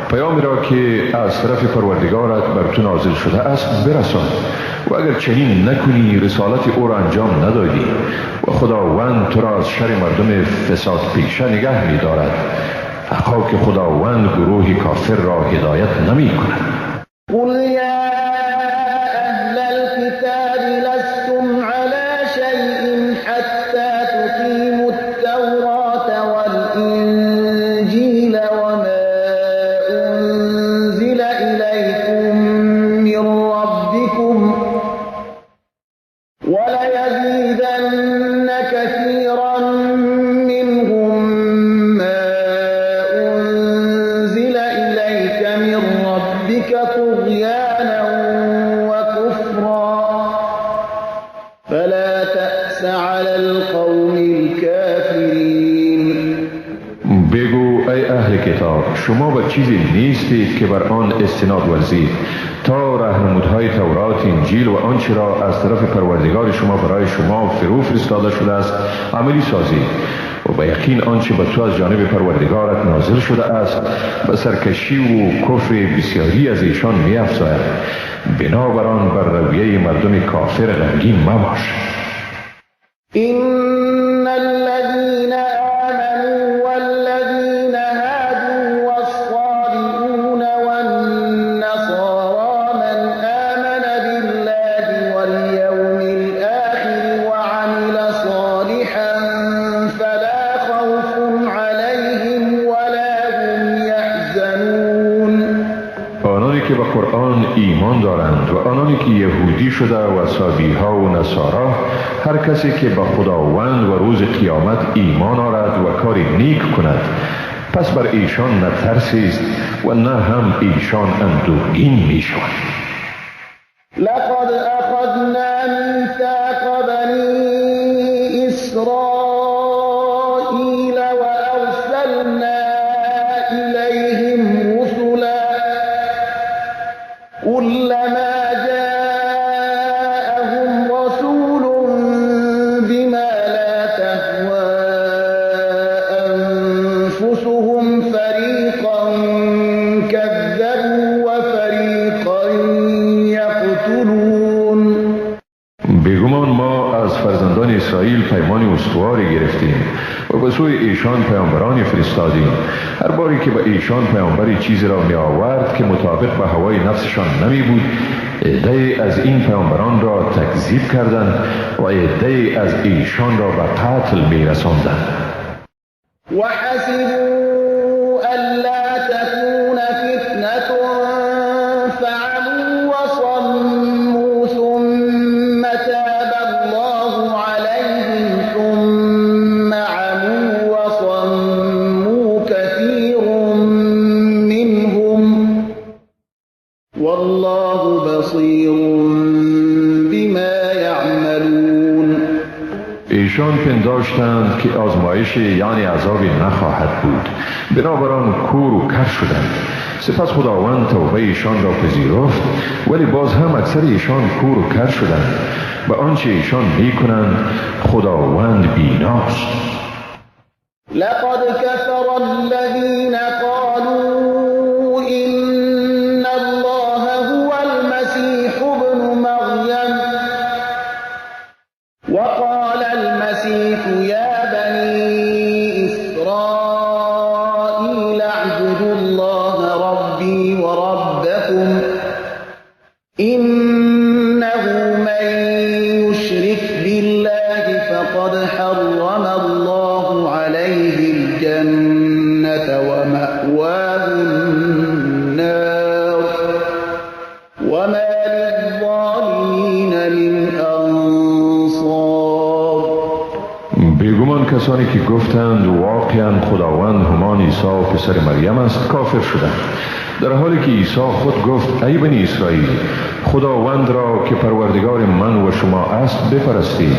B: پیامی را که از طرف پروردگارت بر تو نازل شده است برسان و اگر چنین نکنی رسالت او را انجام ندادی و خداوند تو را از شر مردم فساد پیشه نگه می دارد. حقا که خداوند گروه کافر را هدایت نمی کند.
A: قل یا اهل الكتاب لستم على شیء حتی تقیموا التوراة والانجیل وما انزل الیکم من ربکم وليزيدن كثيرا منهم ما أنزل إليك من ربك طغيانا وكفرا فلا تأس على القوم الكافرين.
B: بگو ای اهل کتاب، شما به چیزی نیستید که بر آن استناد ورزید تا رهنمودهای تورات، انجیل و آنچه را از طرف پروردگار شما برای شما فرو فرستاده شده است عملی سازید و به یقین آنچه به تو از جانب پروردگارت نازل شده است به سرکشی و کفر بسیاری از ایشان می‌افزاید. بنابران بر رویه مردم کافر غمگین مباش.
A: ان الذین آمنوا والذین هادوا والصابئون والنصارى من آمن بالله واليوم الآخر وعمل صالحا فلا خوف عليهم ولا هم يحزنون.
B: آنانی که به قرآن ایمان دارند و آنانی که یهودی شده و صابیها و نصارا، هر کسی که به خداوند و روز قیامت ایمان آرد و کار نیک کند، پس بر ایشان نه ترسی است و نه هم ایشان اندوهگین می شوند.
A: لقد اخذنا میثاق بنی اسرائیل وارسلنا الیهم رسلا كلما جاءهم رسول بما لا تهوى أنفسهم فريقا كذبوا وفريقا يقتلون.
B: بیگمان ما از فرزندان اسرائیل پیمان استواری گرفتیم و به سوی ایشان پیامبرانی فرستادیم. هر باری که به ایشان پیامبری چیزی را می آورد که مطابق به هوای نفسشان نمی بود، عده‌ای از این پیامبران را تکذیب کردند و عده‌ای از ایشان را به قتل می رساندند.
A: وحسبوا ألا تكون فتنة فعموا وصموا ثم تاب الله عليهم ثم عموا وصموا كثير منهم والله بصير بما يعملون.
B: ایشان ایشان پنداشتند که آزمایش یعنی عذابی نخواهد بود، بنابراین کور و کر شدند. سپس خداوند توبه ایشان را پذیرفت، ولی باز هم اکثر ایشان کور و کر شدند. و آنچه ایشان میکنند خداوند بیناست.
A: لقد كفر الذين قالوا إن الله هو المسيح ابن مريم وقال المسيح يا بني إسرائيل اعبدوا الله ربي وربكم إنه من يشرك بالله فقد حرم الله عليه الجنة ومأواه النار وما للظالمين من أنصار.
B: بیگمان کسانی که گفتند واقعا خداوند همان عیسی پسر مریم است کافر شدند، در حالی که عیسی خود گفت ای بنی اسرائیل، خداوند را که پروردگار من و شما است بپرستید.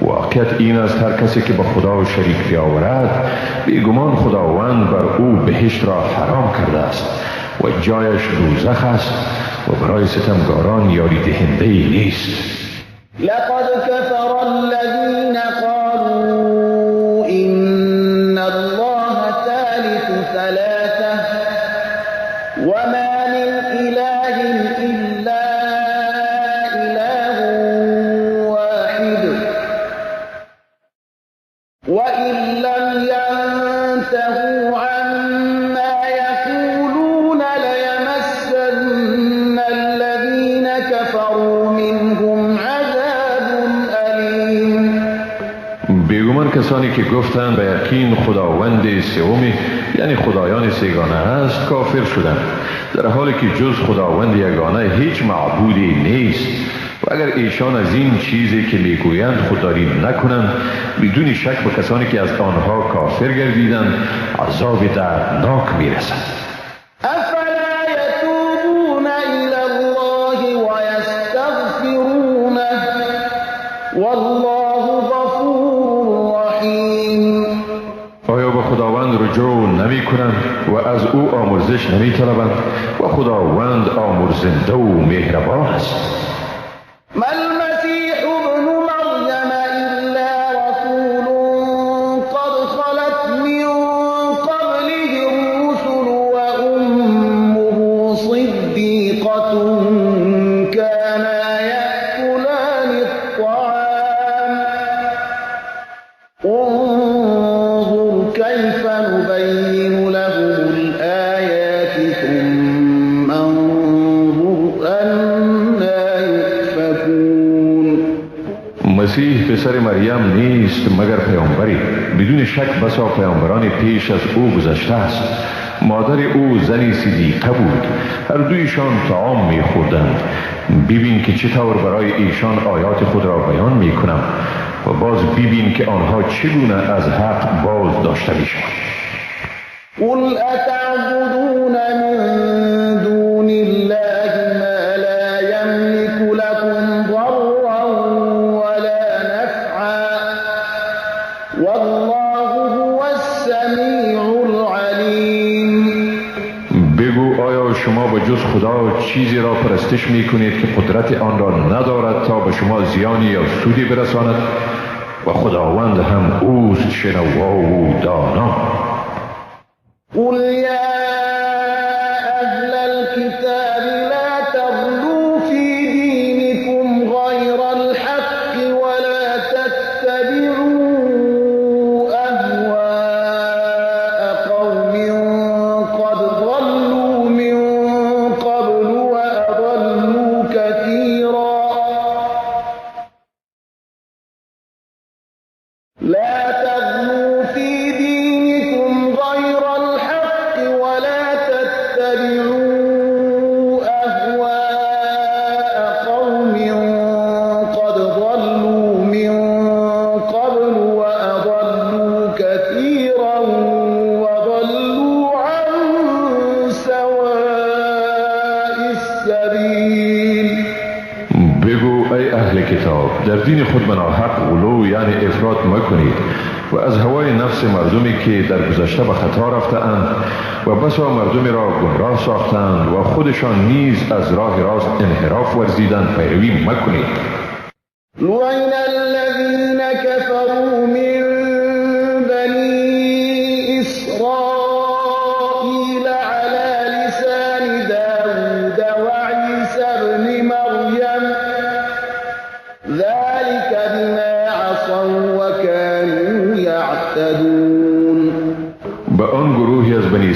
B: واقعیت این است هر کسی که با خدا شریک بیاورد بیگمان خداوند بر او بهشت را حرام کرده است و جایش دوزخ است و برای ستمگاران یاری دهنده ای نیست.
A: لقد كفر الذين قالوا إن الله ثالث ثلاثة وما من إله إلا إله واحد وإن لم ينتهوا عما يقولون ليمسن الذين كفروا منهم عذاب أليم.
B: بیگمان کسانی که گفتند به یقین خداوند سومی یعنی خدایان سگانه است کافر شدند، در حالی که جز خداوند یگانه هیچ معبودی نیست. و اگر ایشان از این چیزی که میگویند خودداری نکنند بدون شک به کسانی که از آنها کافر گردیدند عذاب دردناک میرسد.
A: افلا یتوبون الی الله ویستغفرونه والله غفور رحیم.
B: آیا به خداوند رجوع نمی کنند و از او آمرزش نمی طلبند؟ و خداوند آمرزنده و مهربان است.
A: ما المسيح ابن مريم إلا رسول قد خلت من قبله الرسل وأمه صديقة كانا يأكلان الطعام انظر كيف نبين لهم الآيات ثم انظر أنا يؤفكون.
B: مسیح پسر مریم نیست مگر پیامبری، بدون شک بسا پیامبران پیش از او گذشته است. مادر او زنی صدیقه بود، هر دویشان طعام می‌خوردند. ببین که چطور برای ایشان آیات خود را بیان می‌کنم و باز ببین که آنها چگونه از حق باز داشته می‌شوند.
A: قل اتعبدون من دون الله ما لا يملك لكم ضرا ولا نفعا والله هو السميع العليم.
B: بگو آیا شما به جز خدا چیزی را پرستش می‌کنید که قدرت آن را ندارد تا به شما زیانی یا سودی برساند؟ و خداوند هم اوست شنوا و دانا.
A: قل يا أهل الكتاب لا تغلوا في دينكم غير الحق ولا تتبعوا أهواء قوم قد ضلوا من قبل وأضلوا كثيرا لا تغلوا في دينكم غير الحق ولا تتبعوا أهواء قوم قد ضلوا من قبل وأضلوا كثيرا وضلوا عن سواء السبيل.
B: بگو ای اهل اهل کتاب، در دین خود به ناحق غلو یعنی افراط مکنید و از هوای نفس مردمی که در گذشته به خطا رفته‌اند و بسا مردمی را گمراه ساختند و خودشان نیز از راه راست انحراف ورزیدند پیروی مکنید.
A: لعن الذين كفروا من بني إسرائيل على لسان داود وعيسى ابن مريم ذلك بما عصوا وكانوا يعتدون.
B: به آن گروهی از بنی